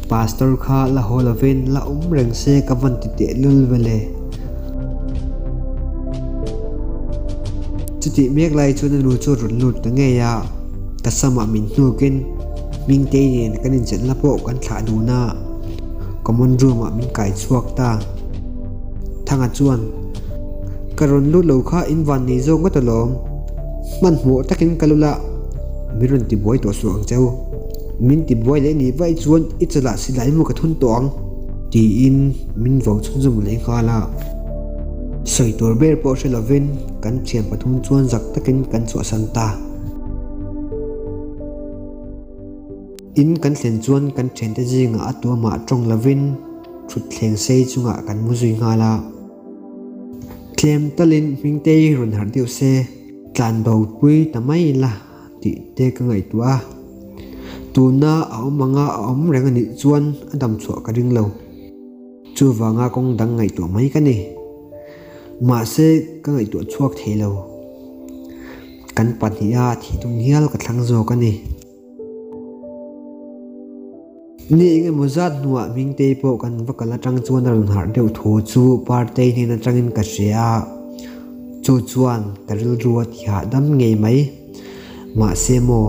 Pastor kha la haw lovin la awm reng se ka van ti teh lul vel e. Chutih mek lai chuan a nu chu a rawn lut ta ngei a, ka samah min hnukin Hmingtei nen kan inchelhna pawh kan thlah dun a, common room ah min kai chhuak ta. Thanga chuan, Ka rawn lut lo kha in van nei zawk ngawt alawm. Hmanhmawh takin ka lul a, min rawn ti buai tawh suh ang cheu. Min ti buai leh nih vaih chuan i chalah silai maw ka thun tawh ang? Tiin min vau chhunzawm leh nghal a. Sawi tur ber pawh hre lovin kan thian pathum chuan zak takin kan chhuahsan ta. In kan thlen chuan kan thiante zingah a tuamah tawng lovin thutthleng sei chungah kan mu zui nghal a. Tlem talin Hmingtei rawn harh deuh se, tlan bo pui ta mai ila tih te ka ngaihtuah a. Tuna a awm anga a awm reng a nih chuan a dam chhuah ka ring lo. Chuvanga kawng dang ngaihtuah mai ka ni. Mahse, ka ngaihtuah chhuak thei lo. Kan pahniha thih tum hial ka thlang zawk a ni. Ni eng emaw zat hnuah Hmingtei pawh kan va kal atang chuan a rawn harh deuh thu chu Partei hnen atangin ka hria a. Chu chuan ka rilru a ti hahdam ngei mai. Mahse maw,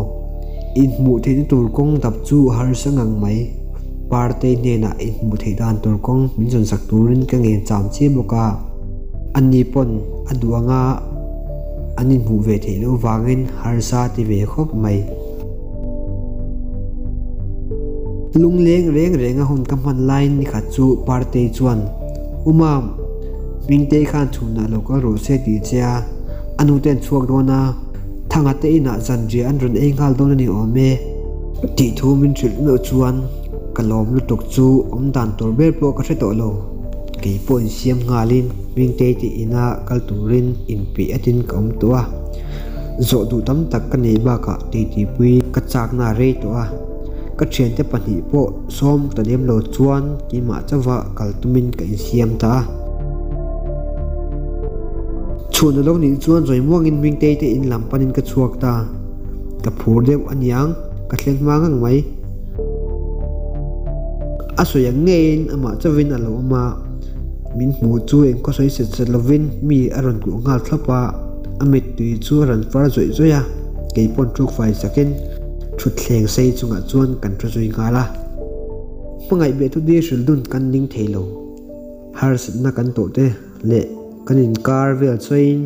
inhmuh theihna tur kawng dap chu harsa ngang mai. Partei hnenah inhmuh theih dan tur kawng min zawnsak turin ka ngen cham chiah bawk a. Ani pawn a duh anga an inhmuh ve theih loh vangin harsa ti ve khawp mai. Lungleng reng renga hun ka hman laiin nikhat chu Partei chuan, U Mam, Hmingtei khan chhunah lo kal rawh se tih che a, a nute an chhuak dawn a, Thanga te inah zanriah an rawn ei nghal dawn a ni awm e. Tih thu min hrilh meuh chuan ka lawm lutuk chu awm dan tur ber pawh ka hre tawh lo. Kei pawh insiam nghalin Hmingtei te ina kal turin inpeih atin ka awm tawh a, zawh duh tam tak ka neih bakah titipui ka chakna a rei tawh a, ka thiante pahnih pawh sawm ta lem lo chuan keimah chauha kal tumin ka insiam ta a. Chhun a lo nih chuan zawi muangin Hmingtei te in lam panin ka chhuak ta. Ka phur deuh aniang, ka thleng hma ngang mai. A sawi ang ngeiin amah chauhin a lo awm a, min hmuh chu engkhaw sawi set set lovin mi a rawn kuh nghal thlawp a, a mittui chu a rawn far zawih zawih a, kei pawn ṭuk fai sakin ṭhutthleng sei chungah chuan kan ṭhu zui nghal a. Hmangaih beh thu di hrilh dun kan ning thei lo. Harsatna kan tawh te leh kan inkar vel chawiin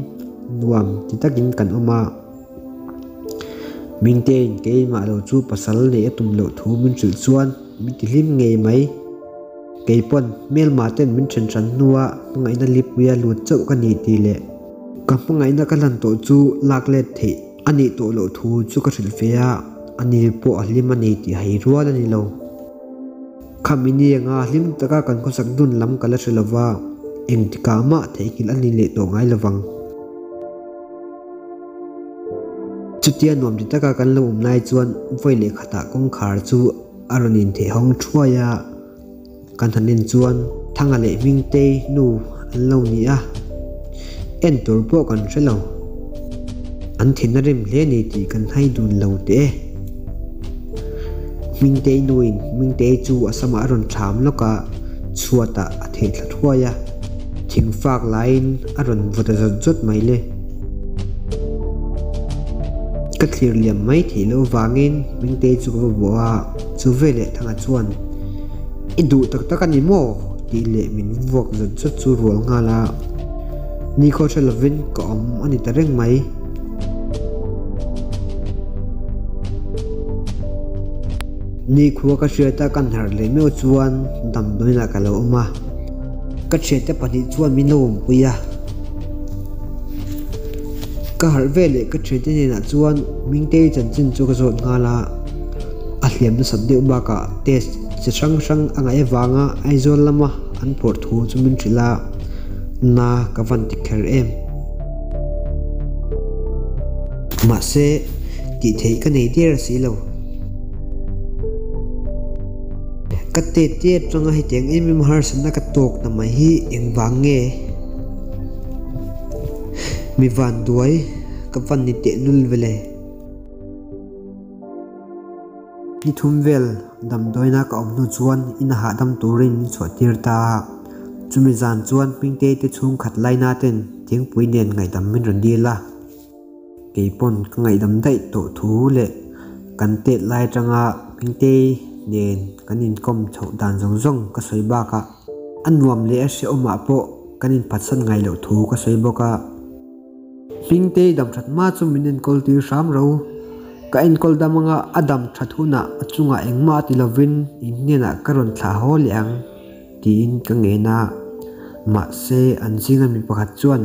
nuam ti takin kan awm a. Mingtein keimah lo chu pasal neih a tum loh thu min hrilh chuan min ti hlim ngei mai. Kei pawn hmelma ten min then hran hnua hmangaihna lipuia lut chauh ka ni tih leh ka hmangaihna ka hlan tawh chu lak let theih a nih tawh loh thu chu ka hrilh ve a, ani pawh a hlim a ni tih hai rual a ni lo. Khami ni anga hlim taka kan khawsak dun lam ka la hre lova, engtikah mah theihnghilh a ni leh tawh ngai lovang. Chutia nuam ti taka kan lo awm lai chuan vawi leh khatah kawngkhar chu a rawn intheh hawng thuai a, kan han en chuan Thanga leh Hmingtei nu an lo ni a, en tur pawh kan hre lo. An thin a rem hle ni tih kan hai dun lo teh e. Hmingtei nuin Hmingtei chu a samah a rawn thlam lawk a, chhuatah a theh thla thuai a. Thing fak laiin a rawn vaw ta zawt zawt mai le. Ka thlir liam mai theih loh vangin Hmingtei chu ka va bawh a, chu veleh Thanga chuan, I duh tak tak a ni maw? tih leh min vuak zawt zawt chu rual nghal a, nikhaw hre lovin ka awm a ni ta reng mai. Nikhua ka hriata kan harh leh meuh chuan damdawiinah ka lo awm a. Ka thiante pahnih chuan min lo awmpui a. Ka harh ve leh ka thiante hnenah chuan Hmingtei chanchin chu ka zawt nghal a. A hliam nasat deuh bakah test chi hrang hrang a ngaih avanga Aizawl lama an phawrh thu chu min hrilh a, na ka van ti kher em. Mahse, tih theih ka nei der si lo. Ka tete atanga hetiang em em harsatna ka tawk ta mai hi engvang nge? Mi van duai ka van ni tehlul vele. Ni thum vel damdawina ka awm hnu chuan in a hahdam turin min chhuah tir ta a. Chumi zan chuan Hmingtei te chhungkhat laina ten thingpui nen ngaihdam min rawn dil a. Kei pawn ka ngaihdam daih tawh thu leh kan tet lai atanga Hmingtei nen kan inkawm chhoh dan zawng zawng ka sawi bakah a nuam leh a hrehawmah pawh kan inphatsan ngai loh thu ka sawi bawk a. Hmingtei dam that hma chu min enkawl tir hram ro. Ka enkawl dam anga a dam that hunah a chungah engmah a ti lovin in hnenah ka rawn thlah haw leh ang tiin ka ngen a. Mahse, an zinga mi pakhat chuan,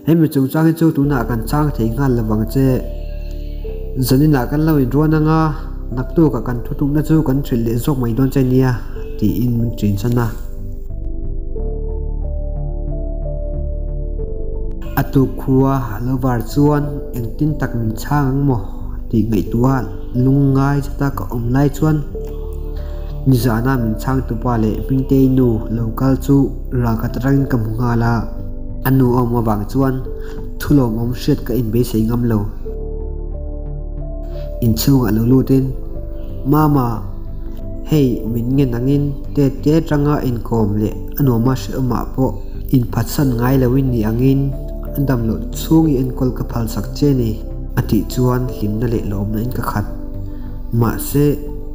Hemi chungchang hi chu tunah kan chang thei nghal lo vang che. Zaninah kan lo inruan anga, naktukah kan thutlukna chu kan hrilh leh zawk mai dawn che nia, tiin min ṭinsan a. A tuk khua a lo var chuan engtin tak min chhang ang maw tih ngaihtuah lungngai zeta ka awm lai chuan nizana min chhang tupa leh Hmingtei nu lo kal chu ralkhat atangin ka hmu nghal a, a nu a awm avang chuan thu lawmawm hriat ka inbeisei ngam lo. Inchhungah lo lutin, Mama, hei min ngen angin te te atanga inkawm leh a nuama hrehawmah pawh inphatsan ngai loin ni angin a dam loh chhung i enkawl ka phalsak che ni, a tih chuan hlimna leh lawmna in ka khat. Mahse,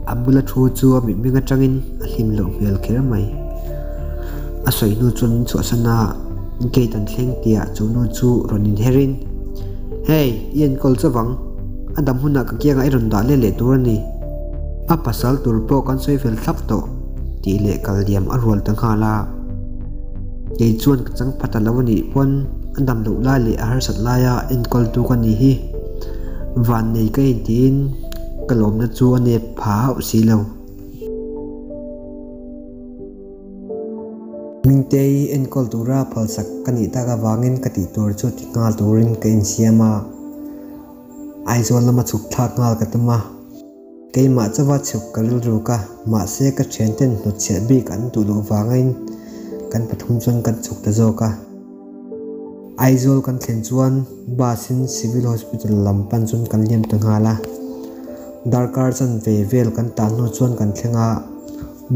a bula thu chu a mitmeng atangin a hlim loh hmel kher mai. A sawi hnu chuan min chhuahsan a, gate an thleng tihah chu nu chu rawn inherin, Hey, i enkawl chauh ang, a dam hunah ka kiangah i rawn dah let leh tur a ni. A pasal tur pawh kan sawi fel thlap tawh, tih leh kal diam a rual ta nghal a. Kei chuan ka chang phat a lo a nih pawn a dam loh lai leh a harsat laia enkawl tu ka ni hi vannei ka intiin ka lawmna chu a nep pha hauh si lo. Hmingtei enkawl tura phalsak ka nih tak avangin ka tih tur chu ti nghal turin ka insiam a, Aizawl lama chhuk thlak nghal ka tum a. Keimah chauha chhuk ka rilruk a, mahse ka thianten hnutchhiah bik an duh loh vangin kan pathum chuan kan chhuk ta zawk a. Aizawl kan thlen chuan bus in Civil Hospital lam pan chuan kan liam ta nghal a. Darkar chanve vel kan tan hnu chuan kan thleng a,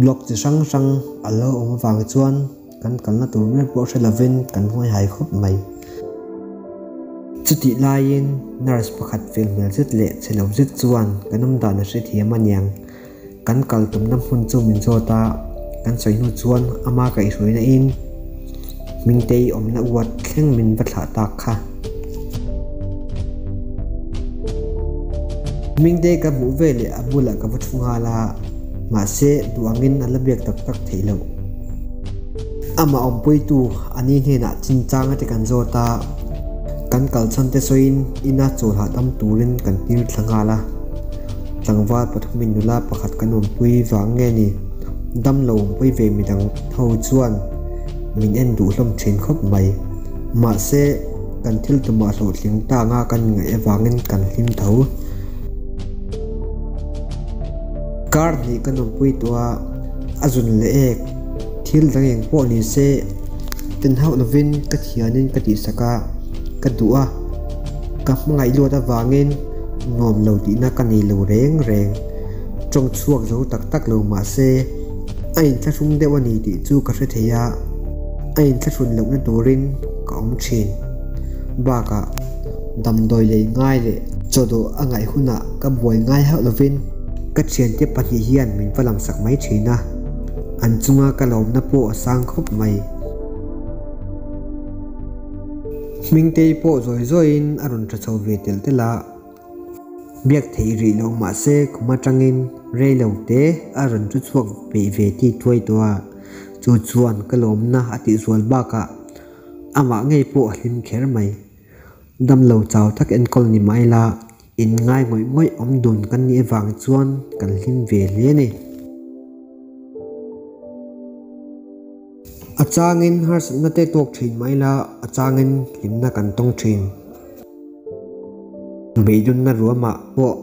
block chi hrang hrang a lo awm avang chuan Kan kalna tur ber pawh hre lovin kan ngawi hai khawp mai. Chutih laiin nurse pakhat fel hmel zet leh chhe lo zet chuan kan awm dan a hrethiam aniang. Kan kal tumna hmun chu min zawt a, kan sawi hnu chuan ama kaihhruaina in Hmingtei awmna uat thleng min va thlah tak kha. Hmingtei ka hmuh ve leh a bulah ka va thu nghal a, mahse duh angin a la biak tak tak theih loh. Amah awmpuitu a ni hnenah chinchang ate kan zawt a, kan kalchhan te sawiin ina chawl hahdam turin kan tir thla nghal a. Tlangval pathumin nula pakhat kan awmpui vang nge ni, damlo awmpui ve midang ho chuan min en duh hlawm thin khawp mai. Mahse, kan thil tumah hlawhtling ta anga kan ngaih avangin kan hlim tho. Kar hnih kan awmpui tawh a. A zun leh ek, thil dang eng pawh ni se, ten hauh lovin ka thianin ka tihsak a, ka duh a, ka hmangaih luat avangin nuam lo tihna ka nei lo reng reng. Tawng chhuak zo tak tak lo mah se, a inthlahrung deuh a ni tih chu ka hre thei a, a inthlahrun lohna turin ka awm thin. Bakah, damdawi lei ngai leh chawdawh a ngaih hunah ka buai ngai hauh lovin, Ka thiante pahnih hian min va lamsak mai thin a, an chunga ka lawmna pawh a sang khawp mai. Hmingtei pawh zawi zawiin a rawn tha chho ve telh telh a, biak theih rih loh mahse khum atangin rei lo te a rawn chu chhuak peih ve ti thuai tawh a, chu chuan ka lawmna a tihzual bakah amah ngei pawh a hlim kher mai. Damlo chau tak enkawl ni mai la, In ngai ngawih ngawih awm dun kan nih avang chuan kan hlim ve hle a ni. A changin harsatna te tawk thin mai la, a changin hlimna kan tawng thin. Beidunna ruamah pawh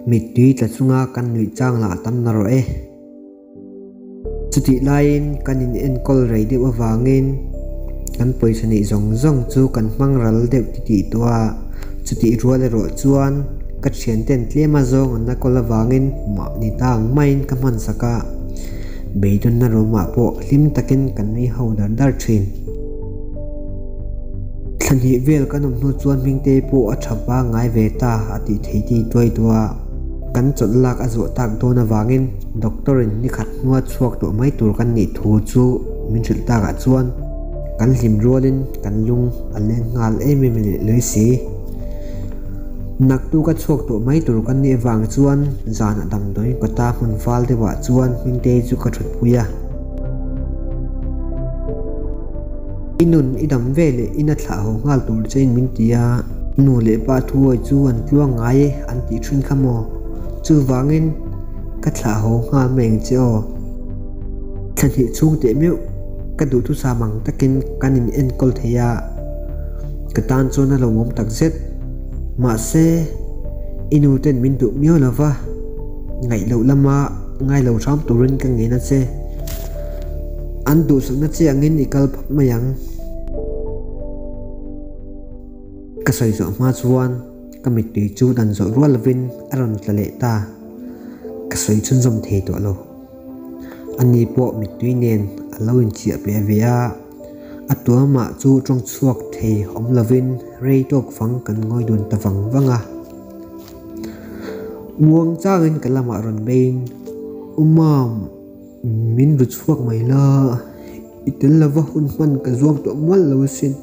mittui tla chunga kan nuih chang lah tam na rawh e. Chutih laiin kan in enkawl rei deuh avangin kan pawisa neih zawng zawng chu kan hmang ral deuh ti tih tawh a, chutih rual erawh chuan ka thianten tlem a zawng an la kawl avangin mahni ta ang maiin ka hman sak a, beidawnna room ah pawh hlim takin kan nui ho dar dar thin. Thla hnih vel kan awm hnu chuan Hmingtei pawh a tha pangngai ve ta a tih thei ti tuai tawh a. Kan chawlh lak a zawh tak dawn avangin doctor in ni khat hnua chhuak tawh mai tur kan nih thu chu min hrilh takah chuan kan hlim rualin kan lung a leng nghal em em leh lawi si. Naktuk a chhuak tawh mai tur kan nih avang chuan zanah damdawiin kawta hmun fal deuhah chuan Hmingtei chu ka thutpui a. I nun i dam ve leh ina thlah haw nghal tur chein min ti a, nu leh pa thuawi chu an tluang ngai e an tih thin kha maw? Chuvangin ka thlah haw nghal mai ang che aw. Thla hnih chhung teh meuh ka duhthusam ang takin kan in enkawl thei a, ka tan chuan a lawmawm tak zet. Mahse, i nu ten min duh miau lo va, ngaih loh lama ngai lo hram turin ka ngen a che. An duhsakna che angin i kal phawt mai ang. Ka sawi zawh hma chuan ka mittui chu dan zawh rual lovin a rawn tla leh ta. Ka sawi chhunzawm thei tawh lo. Ani pawh mittui nen a lo inchiah peh ve a, a tuamah chu tawng chhuak thei awm lovin rei tawk fang kan ngawi dun ta vang vang a. Muang changin ka lamah rawn beiin, U Mam, min ru chhuak mai la, i tel lova hun hman ka zuam tawh mual lo asin.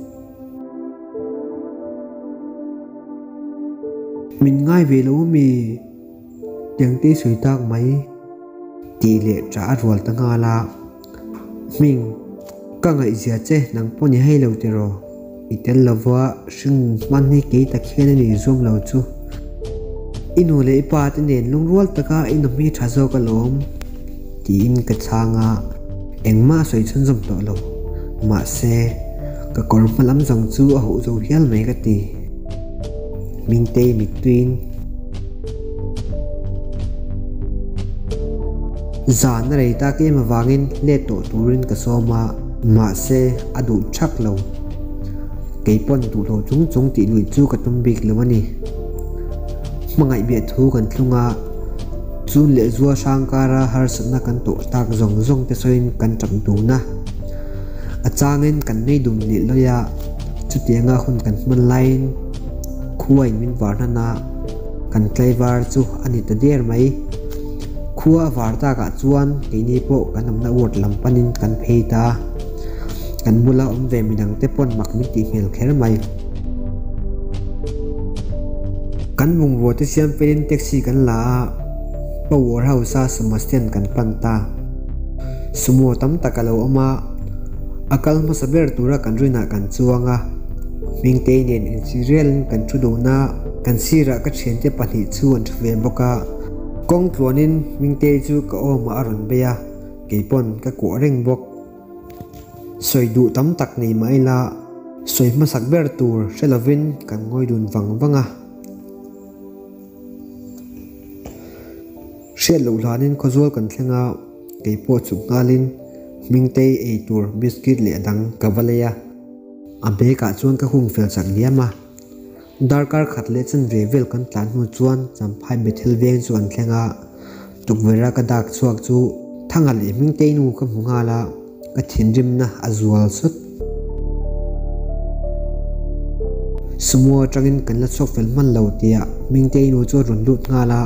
Min ngai ve lo ami? Tiangte sawi tak mai tih leh ṭah a rual ta nghal a. Hming, ka ngaihzia che nang pawh ni hei lo tiraw? I tel lova hring hman hi kei tak hian a ni zuam lo chu. I nu leh i pa te nen lungrual taka i nawmhi tha zawk alawm tiin ka chhang a, engmah a sawi chhunzawm tawh lo. Mahse, ka kawr hma lam zawng chu a huh zo hial mai ka ti. Hmingtei mittuiin. Zan a rei tak em avangin let tawh turin ka sawm a, mahse a duh thak lo. Kei pawn duhlo chung chung tih luih chu ka tum bik lo a ni. Hmangaih biah thu kan thlung a, chun leh zua hrang kara harsatna kan tawh tak zawng zawng te sawiin kan tap dun a. A changin kan nei dun leh lawi a, chutianga hun kan hman laiin khuain min var hnan a, kan tlaivar chu a ni ta der mai. Khua a var takah chuan keini pawh kan awmna ward lam panin kan phei ta. Kan bula awm ve midang te pawn mak min tih hmel kher mai. Kan bungrua te siam felin taxi kan la a, Power House a sumo stand kan pan ta. Sumo tam tak a lo awm a, a kal hmasa ber tura kan rinah kan chuang a. Hmingtei nen inchirialin kan thu dun a, kan sirah ka thiante pahnih chu an thu ve bawk a. Kawng tluanin Hmingtei chu ka awmah a rawn bei a, keipawn ka kuah reng bawk. Sawi duh tam tak nei mah ila, sawi hmasak ber tur hre lovin kan ngawi dun vang vang a. Hriat loh hlanin khawzual kan thleng a, keipawh chuk nghalin Hmingtei ei tur biscuit leh a dang ka va lei a. A bag ah chuan ka hung fel chak diam a. Darkar khat leh chanve vel kan tlan hnu chuan Champhai Bethel veng chu an thleng a, tukverh a ka dak chhuak chu Thanga leh Hmingtei nu ka hmu nghal a, ka thinrimna a zual sawt. Sumo atangin kan la chhuak fel hman lo tia Hmingtei nu chu a rawn lut nghal a,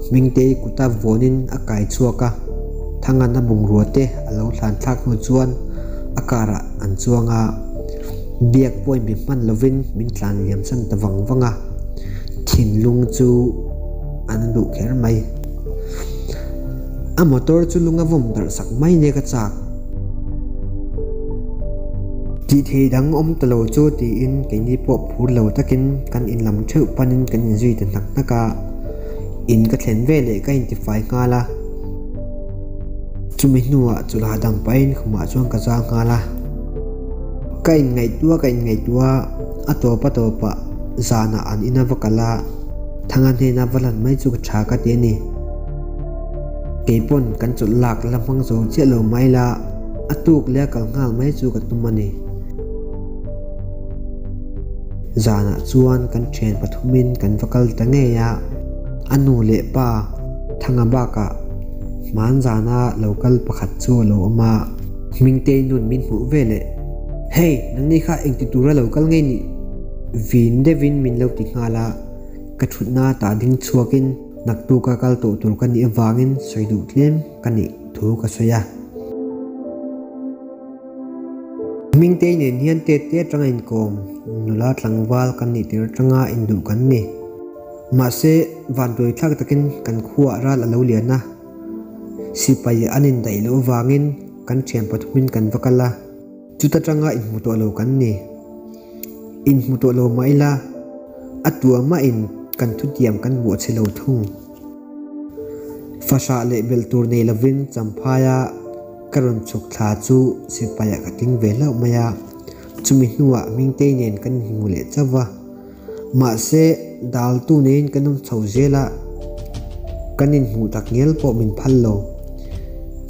Hmingtei kuta vawnin a kai chhuak a, Thangan a bungrua te a lo thlan thlak hnu chuan a car ah an chuang a. Biak pawh inbe hman lovin min tlan liam chan ta vang vang a, thinlung chu an duh kher mai. A motor chu lung a vawm darh sak mai nia ka chak. Tih thei dang awm ta lo chu tiin keini pawh phur lo takin kan in lam theuh panin kan inzui ta hnak hnak a, in ka thlen veleh ka intifai nghal a. Chumi hnuah chulha dam pahin khumah chuan ka zang nghal a. Ka inngaihtuah ka inngaihtuah a tawp a tawpah zanah an ina va kal a, Thanga hnena va lan mai chu ka tha ka ti a ni. Keipawn kan chawlh lak la hmang zo chiah lo mai la, a tuk leh a kal nghal mai chu ka tum a ni. Zanah chuan kan thian pathumin kan va kal ta ngei a, a nu leh pa Thanga bakah hmanzana lo kal pakhat chu a lo awm a. Hmingtei nun min hmuh ve leh, Hey, nangni kha engti tura lo kal ngei nih? Vin deuhin min lo ti nghal a, ka thutna tah ding chhuakin naktuka kal tawh tur ka nih avangin sawi duh tlem ka nih thu ka sawi a. Hmingtei nen hian tet te atanga inkawm, nula tlangval kan nih tir atanga induh kan ni. Mahse, vanduai thlak takin kan khuaah ral a lo lian a. Sipai an indaih loh avangin kan thian pathumin kan va kal a. Chuta tanga inhmu tawh lo kan ni. Inhmu tawh lo mah ila, a tua mahin kan thutiam kan buahchhe lo thung. Fahrah leh belh tur nei lovin Champhaia ka rawn chhuk thla chu sipaiah ka tling ve hlauh mai a, chumi hnuah Hmingtei nen kan inhmu leh chauh va. Mahse, daltu neiin kan awm chho zel a, kan inhmuh tak ngial pawh min phal lo.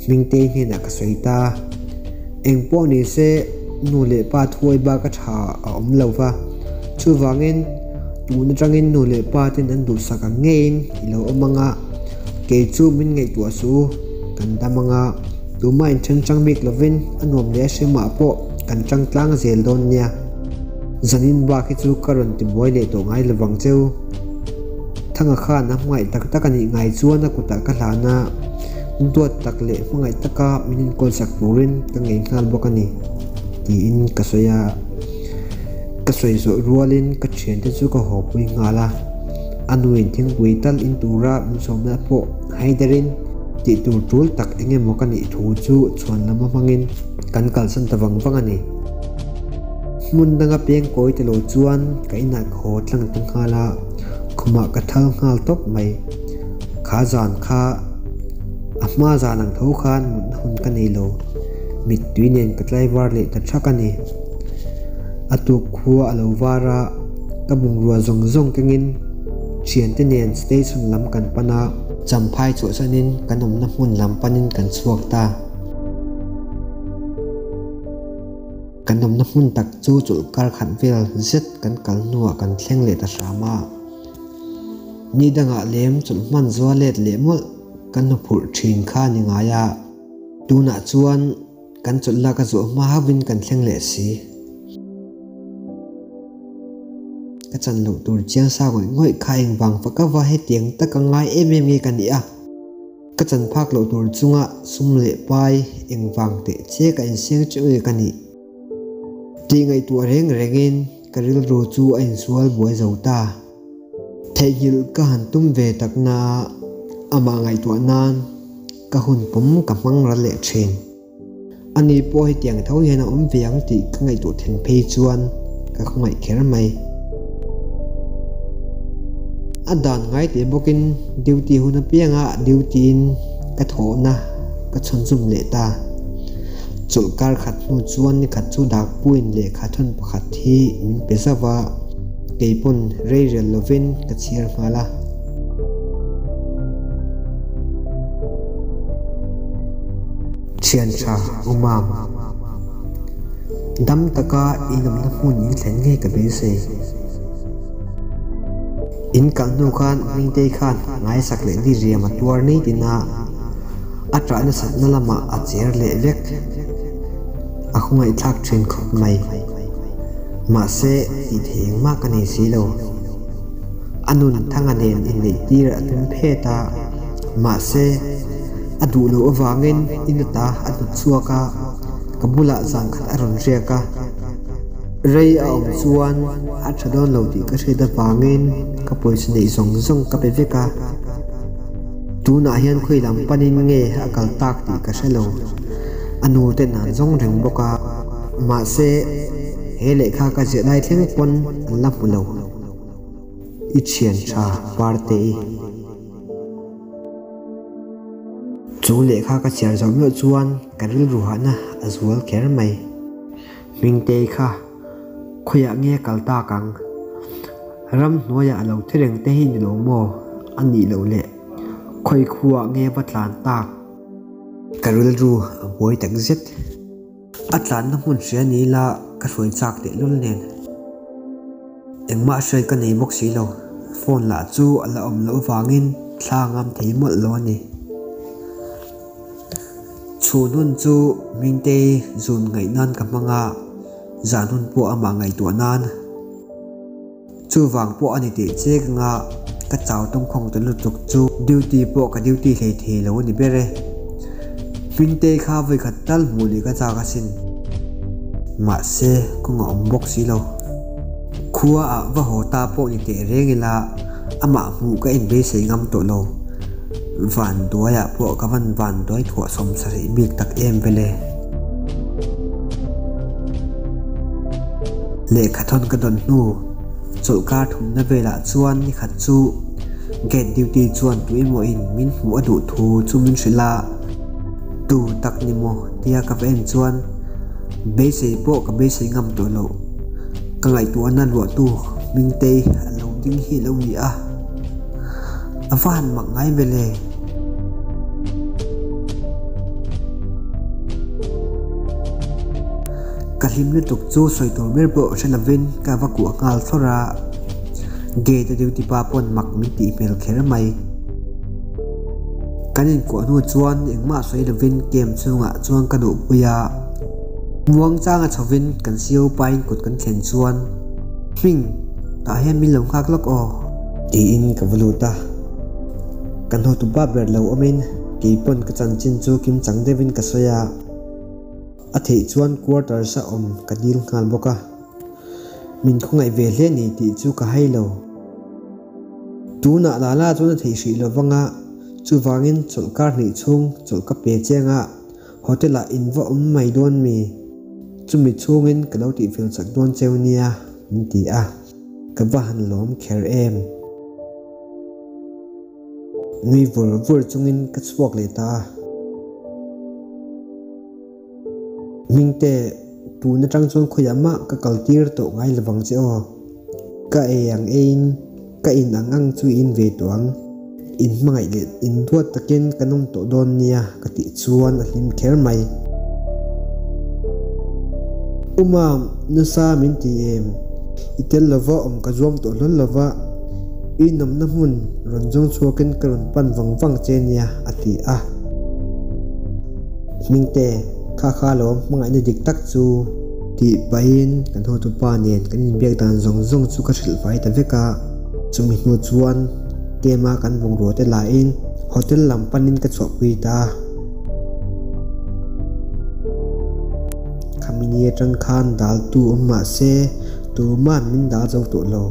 Hmingtei hnenah ka sawi ta. Eng pawh ni se, nu leh pa thuai bak a tha a awm lo va. Chuvangin, tun atangin nu leh pa ten an duhsak ang ngeiin i lo awm ang a, kei chu min ngaihtuah suh u, kan dam ang a, tumah inthen chang bik lovin a nuam leh a hrimah pawh kan tang tlang zel dawn nia. Zanin bak hi chu ka rawn ti buai leh tawh ngai lovang cheu. Thanga khan a hmangaih tak tak a nih ngai chuan a kutah ka hlan a, duat tak leh hmangaih taka min inkawl sak turin ka ngei nghal bawk a ni, tiin ka sawi a. Ka sawi zawh rualin ka thiante chu ka haw pui nghal a, a nuin thingpui tal in tura min sawmna pawh haiderin tih tur tul tak eng emaw ka nih thu chu chhuan lam a hmangin kan kalsan ta vang vang a ni. Hmun danga peng kawi ta lo chuan ka inah ka haw tlang ta nghal a, khumah ka thal nghal tawp mai. Kha zan kha a hma zan ang tho khan mutna hun ka nei lo, mittui nen ka tlaivar leh ta thak a ni. A tuk khua a lo var a, ka bungrua zawng zawng kengin thiante nen station lam kan pan a, champhai chhuahsanin kan awmna hmun lam panin kan chhuak ta. Kan awmna hmun tak chu chawlh kar khat vel zet kan kal hnuah kan thleng leh ta hram a. Ni dangah lem chawlh hman zual let leh mawlh kan hmu phurh thin kha ni ngai a, tunah chuan kan chawlh lak a zawh hma hauhin kan thleng leh si. Ka chan loh tur chiang sa ngawih ngawih kha engvang fak ava hetiang taka ngai em em nge ka nih a? Ka chan phak loh tur chunga sum leh pai engvang teh che ka insiang teuh nge ka nih? Tih ngaihtuah reng rengin ka rilru chu a insual buai zo ta. Theihnghilh ka han tum ve tak na amah ngaihtuah nan ka hun pawm ka hmang ral leh thin. Ani pawh hetiang tho hian a awm ve ang tih ka ngaihtuah then phei chuan ka khawngaih kher mai. A dan ngai teh bawkin duty hun apianga duty in ka thawhna ka chhunzawm leh ta. Chawlh kar khat hnu chuan nikhat chu dakpuiin lehkha thawn pakhat hi min pe zauh a, kei pawn rei rial lovin ka chhiar nghal a. Thian tha Umam, dam taka in awmna hmun in thlen ngei ka beisei. In kal hnu khan Hmingtei khan ngaisak leh ni riam a tuar ni tin a, a ṭah nasatna lamah a cher leh vek. A khawngaihthlak ṭhin khawp mai. Mahse, tih thei engmah ka nei si lo. A nun Thanga nen inneih tir a tum phet a, mahse, a duh loh avangin in ata a hnut chhuak a, ka bulah zan khat a rawn riak a. Rei a awm chuan a tha dawn lo tih ka hriat avangin ka pawisa neih zawng zawng ka pe vek a. Tunah hian khawi lam panin nge a kal tak tih ka hre lo. A nu ten an zawng reng bawk a, mahse, he lehkha ka ziah lai thleng pawn an la hmu lo. I thian tha Parte i. Chu lehkha ka chhiar zawh meuh chuan ka rilru hahna a zual kher mai. Hmingtei kha khawiah nge kal tak ang? Ram hnuaiah a lo thi reng te hi ni lo maw? A nih loh le, khawi khuaah nge va tlan tak? Ka rilru a buai tak zet. A tlanna hmun hria ni ila ka hruai chak tehlul nen. Engmah hriat ka nei bawk si lo, phone lah chu a la awm loh avangin thla ngam thei mawlh lo a ni. Chhun hun chu Hmingtei zun ngaih nan ka hmang a, zan hun pawh amah ngaihtuah nan. Chuvang pawh a ni teh che ka nga, ka chau tawngkhawng ta lutuk chu duty pawh ka duty hlei thei lo a ni ber e. Hmingtei kha vawikhat tal hmuh leh ka chak asin. Mahse, kawng a awm bawk si lo. Khua ah va haw ta pawh ni teh reng ila amah hmuh ka inbeisei ngam tawh lo. Van duaiah pawh ka van van duai thuah sawm sarih bik tak em vele. Lehkhathawn ka dawn hnu chawlhkar thumna velah chuan nikhat chu gate duty chuan tuemaw in min hmuh a duh thu chu min hrilh a, tu tak ni maw tia ka va en chuan beisei pawh ka beisei ngam tawh loh. Ka ngaihtuahna luahtu Hmingtei a lo ding hi lo ni a, a va han mak ngai ve le. Ka hlim lutuk chu sawi tur ber pawh hre lovin ka va kuah nghal thlawr a, gate a duty pa pawn mak min tih hmel kher mai. Kan inkuah hnu chuan engmah sawi lovin camp chhungah chuan ka duhpui a, muangchanga chhovin kan CO pain kut kan thlen chuan Hming, tah hian min lo nghak lawk aw. Tiin ka va lut a, kan hotu pa ber lo awmin keipawn ka chanchin chu kimchang deuhin ka sawi a. A theih chuan quarters a awm ka dil nghal bawk a, min khawngaih ve hle ni tih chu ka hai lo. Tunah Lala chuan a theih hrih lo vang a, chuvangin chawlhkar hnih chhung chawlh ka pe chiang a, hotel ah in va awm mai dawn mi? Chumi chhungin ka lo tihfel chak dawn cheu nia min ti a, ka va han lawm kher em. Nui vur vur chungin ka chhuak leh ta a. Hmingte, tun atang chuan khawiah mah ka kal tir tawh ngai lovang che aw. Ka ei ang eiin ka in ang ang chu in ve tawh ang. In hmangaih leh in duat takin kan awm tawh dawn nia ka tih chuan a hlim kher mai. U Mam, nasa min ti em? I tel lova awm ka zuam tawh hlawl lova, i nawmna hmun rawn zawng chhuakin ka rawn pan vang vang che nia a ti a. Hmingte, kha kha lawm hmangaihna dik tak chu tih pahin kan hotupa nen kan inbiak dan zawng zawng chu ka hrilh fai ta vek a, chumi hnu chuan Kema kan bungrua te lahin hotel lam panin ka chhuahpui ta a. Khami ni atang khan daltu awm mah se tuma'n min dal zo tawh lo.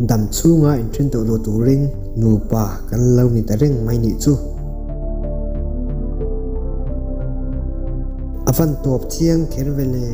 Dam chhunga inthen tawh lo turin nupa kan lo ni ta reng mai nih chu. A van tawp chiang kher ve le.